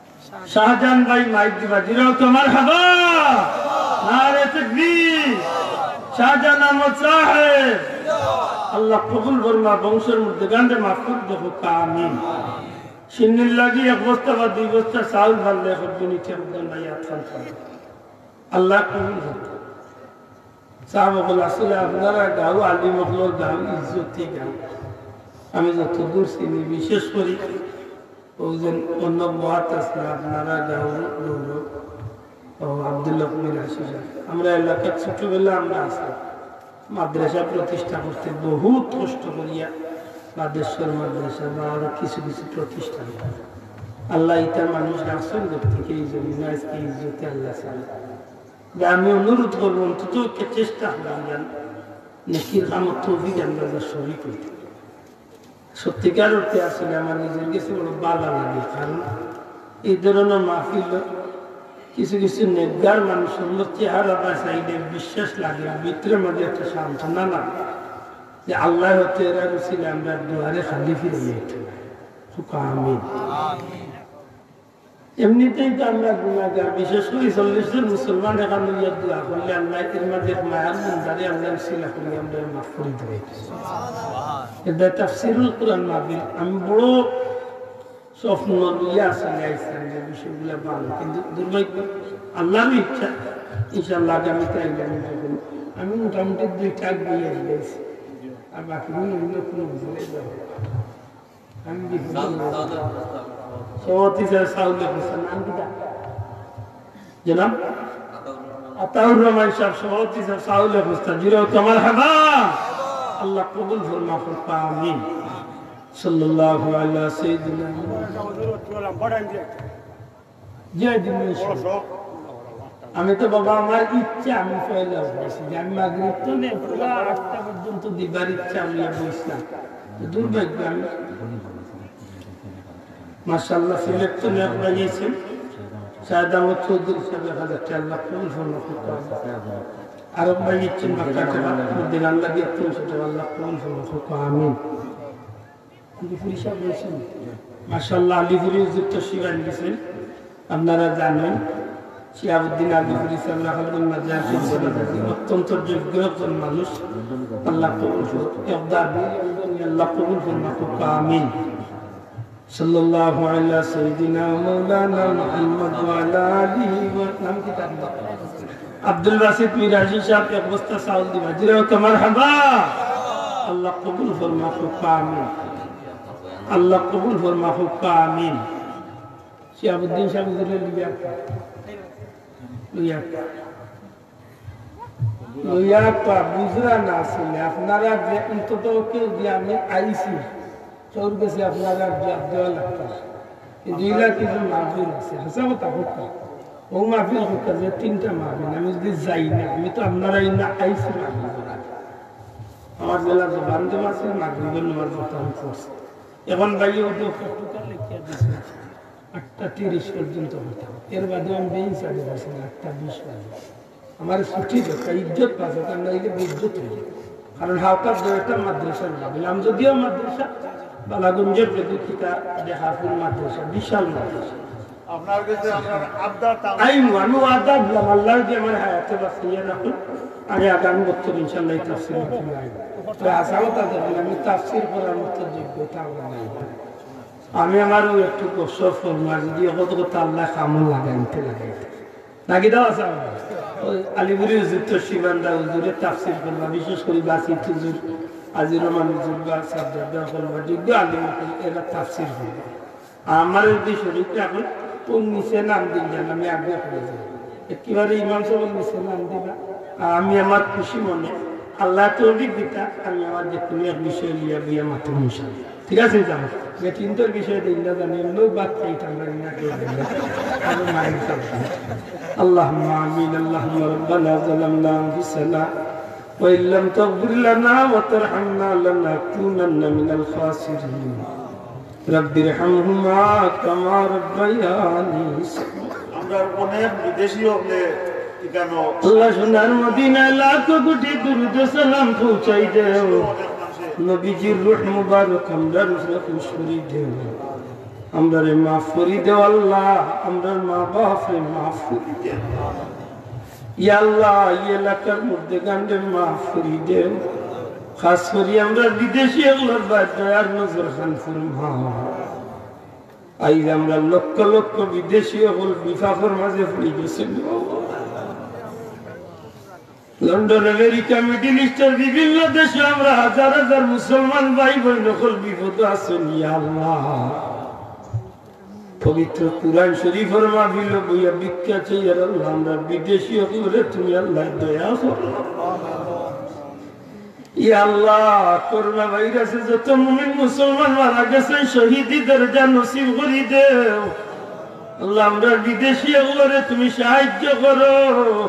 শাহজাহান ভাই মাইক দিবা। জুরে কও তো মারহাবা। নারে তাকবীর। শাহজাহান আহমদ সাহেব। আল্লাহ কবুল ফরমা, বংশর মধ্যে গান্ডে মাহফুজ দেখো, আমিন। শিন্নির লাগি এক বস্তা বা দুই বস্তা চাউল ফাললে একজন ইটা একজন ভাই আত খান চলো। আল্লাহ কবুল করুক। সাব অকল, আসলে আপনারা গাঁও আলিম অকলর গাঁও, ইজ্জতি গাঁও। আমি যতদূর চিনি, বিশেষ করি ওই যে অন্য মহাত আছে, আপনারা গাঁও গৌরব, ও আব্দুল্লাহ কবির আশিস আছে। আমরা এলাকার ছোটবেলা আমরা আছি। মাদ্রাসা প্রতিষ্ঠা করতে বহুত কষ্ট করিয়া বাদেশ্বর মাদ্রাসা বা আরো কিছু কিছু প্রতিষ্ঠান। আল্লাহ ইতা মানুষ রাখছেন গতিকে এই জমিনে আজকে ইজ্জতে আল্লাহ চালায়। যে আমি অনুরোধ করবো, অন্তত একটা চেষ্টা করবেন যেন নেকির কামত তৌফিক আমরা যা শরীক হইতে। সত্যিকার অর্থে আসলে আমার নিজের কাছে বড় ভালো লাগে, কারণ এই ধরনের মাহফিল কিছু কিছু নেককার মানুষের চেহারা বা সাইডে বিশ্বাস লাগে, ভিতরের মধ্যে একটা সান্ত্বনা লাগে যে আল্লাহ হয়তো এরা রসিলে আমরা দুয়ারে খালি ফিরে যেতে। আমিন। এমনিতেই তো আমরা গুনাহগার, বিশেষ করে চল্লিশ জন মুসলমান এখান লইয়া দোয়া করলে আল্লাহ এর মাঝে এক মায়ার বন্দারে আল্লাহ উসিলা করি আমরা মাফ করে দিবে। এটা তাফসিরুল কোরআন মাহফিল। আমি বড় স্বপ্ন লইয়া আসলে আইসলাম যে বিষয়গুলো ভালো, কিন্তু দুর্ভাগ্য আল্লাহর ইচ্ছা, ইনশাআল্লাহ আগামীতে আইলে আমি দেখুন, আমি মোটামুটি দুইটা বই আসবে, আর বাকি অন্য কোনো বুঝলে যাবে। আমি কি সভাপতি স্যার সাউলে হোসেন, নাম কিতা? জনাব আতাউর রহমান সাহেব, সভাপতি স্যার সাউলে হোসেন, জুরে কও তো মারহাবা। আল্লাহ কবুল ফরমা, আমিন। সাল্লাল্লাহু আলা সাইয়্যিদিনা মুহাম্মদ। জয় দিন, ইনশাআল্লাহ। আমি তো বাবা, আমার ইচ্ছা, আমি পয়লা বলছি যে আমি মাগরিব তো নেই, পুরা আটটা পর্যন্ত দিবার ইচ্ছা আমি বসলাম। তো দুর্ভাগ্য আমি। মাশাআল্লাহ, সিলেট তো নেক বানিয়েছেন। শাহেদ আহমদ চৌধুরী সাহেব এক হাজার টাকা, আল্লাহ কবুল ফরমাক। আরব ভাই ইচ্ছেন বাক্কা টাকা, দিন আল্লাহ দিয়ে তিনশো টাকা, আল্লাহ কবুল ফরমাক। আমিন। আলিপুরি সাহেব রয়েছেন। মাশাআল্লাহ, আলিপুরি হুজুর তশরিফ আনছেন। আপনারা জানেন, শিহাবুদ্দিন আলী পুলিশ আমরা খালগুন মাঝে আসেন, অত্যন্ত যোগ্য একজন মানুষ। আল্লাহ কবুল করুন। একদার আল্লাহ কবুল করুন, খুব আমিন। সাল্লাল্লাহু আলা সাইয়্যিদিনা মাওলানা মুহাম্মদ ওয়া আলা আলিহি ওয়া, নাম কি তার নাম? আব্দুল বাসিত মিরাজি সাহেব এক বস্তা চাউল দিবা। জোরে কও মারহাবা। আল্লাহ কবুল ফরমা, খুব আমিন। আল্লাহ কবুল ফরমা, খুব আমিন। শিহাবুদ্দিন সাহেব হুজুরে লইয়া, লইয়া, লইয়া পা বুঝরা না আসলে আপনারা যে অন্তত কেউ যে আমি আইছি, কেউর গেছে আপনারা জবাব দেওয়া লাগতো না। কিন্তু ইলা কিছু মাহফিল আছে, হাছা কথা কথা। ও মাহফিল কথা যে তিনটা মাহফিল, আমি যদি যাই না, আমি তো আপনারা ইলা আইছি মাহফিল করার। আমার জেলা জবান দেওয়া আছে, মাগরিবের নামাজ পড়তে আমি পড়ছি। এখন ভাই ওটা লেখিয়া দিছে। আটটা তিরিশ পর্যন্ত কথা। এর বাদে আমি বেইন চালু করছি না, আটটা বিশ বাজে। আমার ছুটি দরকার, ইজ্জত বাঁচে, তার না হইলে বেইজ্জত হয়ে যায়। কারণ হাওতার দু একটা মাদ্রাসার বাদে, আমি যদিও মাদ্রাসা, বালাগঞ্জের যদি কিতা দেখাপুর মাদ্রাসা, বিশাল মাদ্রাসা। আপনার কাছে আমরা আবদার তা- আই মানু আদা দিলাম, আল্লাহ যে আমার হায়াতে বাঁচিয়ে রাখুন। আমি আগামী বছর ইনশাআল্লাহ এই তাফসির করতে আইব। তো আশাও তা দেখুন, আমি তাফসির করার মতো যোগ্যতা আমার নাই। আমি আমার ওই একটু কষ্ট ফরমা, যদি কত কথা আল্লাহ কামল লাগাইতে লাগাইতে। নাকি দাও আছে আমার? ওই আলিপুরি হুজুর তো শিবান্দা হুজুরে তাফসির করবা, বিশেষ করে বাসিত হুজুর, আজির রহমান হুজুর বা সাদ্দার ফরমা, যোগ্য আলিম অকল এরা তাফসির করবা। আর আমার যদি শরীরটা এখন কোন নিচে নাম দিন যেন আমি আগে করে যাই। একেবারে ইমাম সাহেব নিচে নাম দিবা। আর আমি আমার খুশি মনে আল্লাহ তৌফিক দিতা, আমি আমার যে কোনো এক বিষয় নিয়ে বিয়ে মাত্র ইনশাআল্লাহ। ঠিক আছে, যাও। বেটিন্তর বিষয়ে দিন না জানি, লোক বাদ চাইতাম পারি না, কেউ জানে না। আরো মাইক চালাবো। اللهم آمين. اللهم ربنا ظلمنا أنفسنا وإن لم تغفر لنا وترحمنا لنكونن من الخاسرين. رب ارحمهما كما ربياني صغيرا. আমরা অনেক বিদেশি হকলে এখানো আল্লাহ সোনার মদিনায় লাখ কোটি দুরূদ সালাম পৌঁছাই দেও। নবীজির রূহ মুবারক আমরার উপরে খুশ করি দেও। আমরারে মাফ করি দেও আল্লাহ, আমরার মা বাপরে মাফ করি দেও। ইয়া আল্লাহ, এই এলাকার মুর্দেগানরে মাফ করি দেও। খাস করি আমরার বিদেশি অকলর বায় দয়ার নজর খান ফরমাও। আইজ আমরার লক্ষ লক্ষ বিদেশি অকল বিপাকর মাঝে পড়ি গেছে। লন্ডন, আমেরিকা, মিডল ইস্টর বিভিন্ন দেশে আমরার হাজার হাজার মুসলমান ভাই বইন অকল বিপদো আছইন, ইয়া আল্লাহ। পবিত্র কুরআন শরীফর মাহফিলো বইয়া ভিক্ষা চাইয়ার আল্লাহ, আমরার বিদেশি অকলরে তুমি আল্লাহ দয়া করো। ইয়া আল্লাহ, করোনা ভাইরাসে যত মুমিন মুসলমান মারা গেছে, শহীদি দরজা নসিব করি দেও। আল্লাহ, আমরার বিদেশি অকলরে তুমি সাহায্য করো।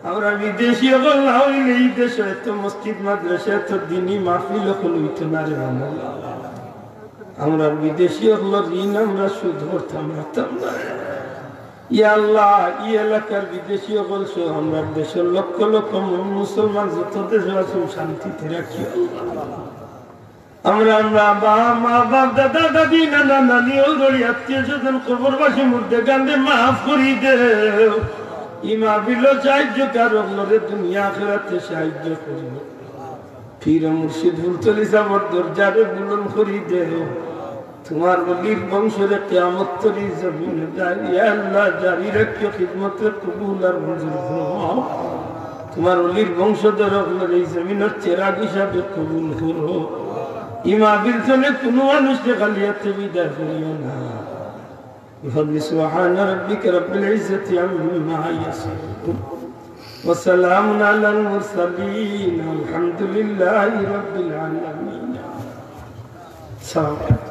আমরার বিদেশি অকল না অইলে এই দেশো এত মসজিদ মাদ্রাসা, এত দিনি মাহফিল অকল অইতো না রে বাবা। আমরার বিদেশি অকলর ঋণ আমরা শোধ করতাম পারতাম না। ইয়া আল্লাহ, এই এলাকার বিদেশি অকল সহ আমরার দেশর লক্ষ লক্ষ মু-, মুসলমান যত দেশো আছইন শান্তিতে রাখিও। আমরার মা বাপ, দাদা দাদি, নানা নানি, অউর অউরি আত্মীয় স্বজন, কবরবাসী মুর্দেগানরে মাফ করি দেও। ই মাহফিলো সাহায্যকার অকলরে দুনিয়া আখিরাতে সাহায্য করিও। পীর মুর্শিদ ফুলতলি সাবর দরজারে বুলন্দ করি দেও। তুমার ওলির বংশরে কিয়ামত তরি জমিনো জারি, ইয়া আল্লাহ, জারি রাখিও খিদমতরে কবুল আর মঞ্জুর ফরমাও। তুমার ওলির বংশধর অকলরে এই জমিনর চেরাগ হিসাবে কবুল করো। ই মাহফিল থনে কুনু মানুষরে খালি আতে বিদায় করিও না। بفضل سبحان ربك رب العزة عما يصفون وسلام على المرسلين والحمد لله رب العالمين. السلام عليكم.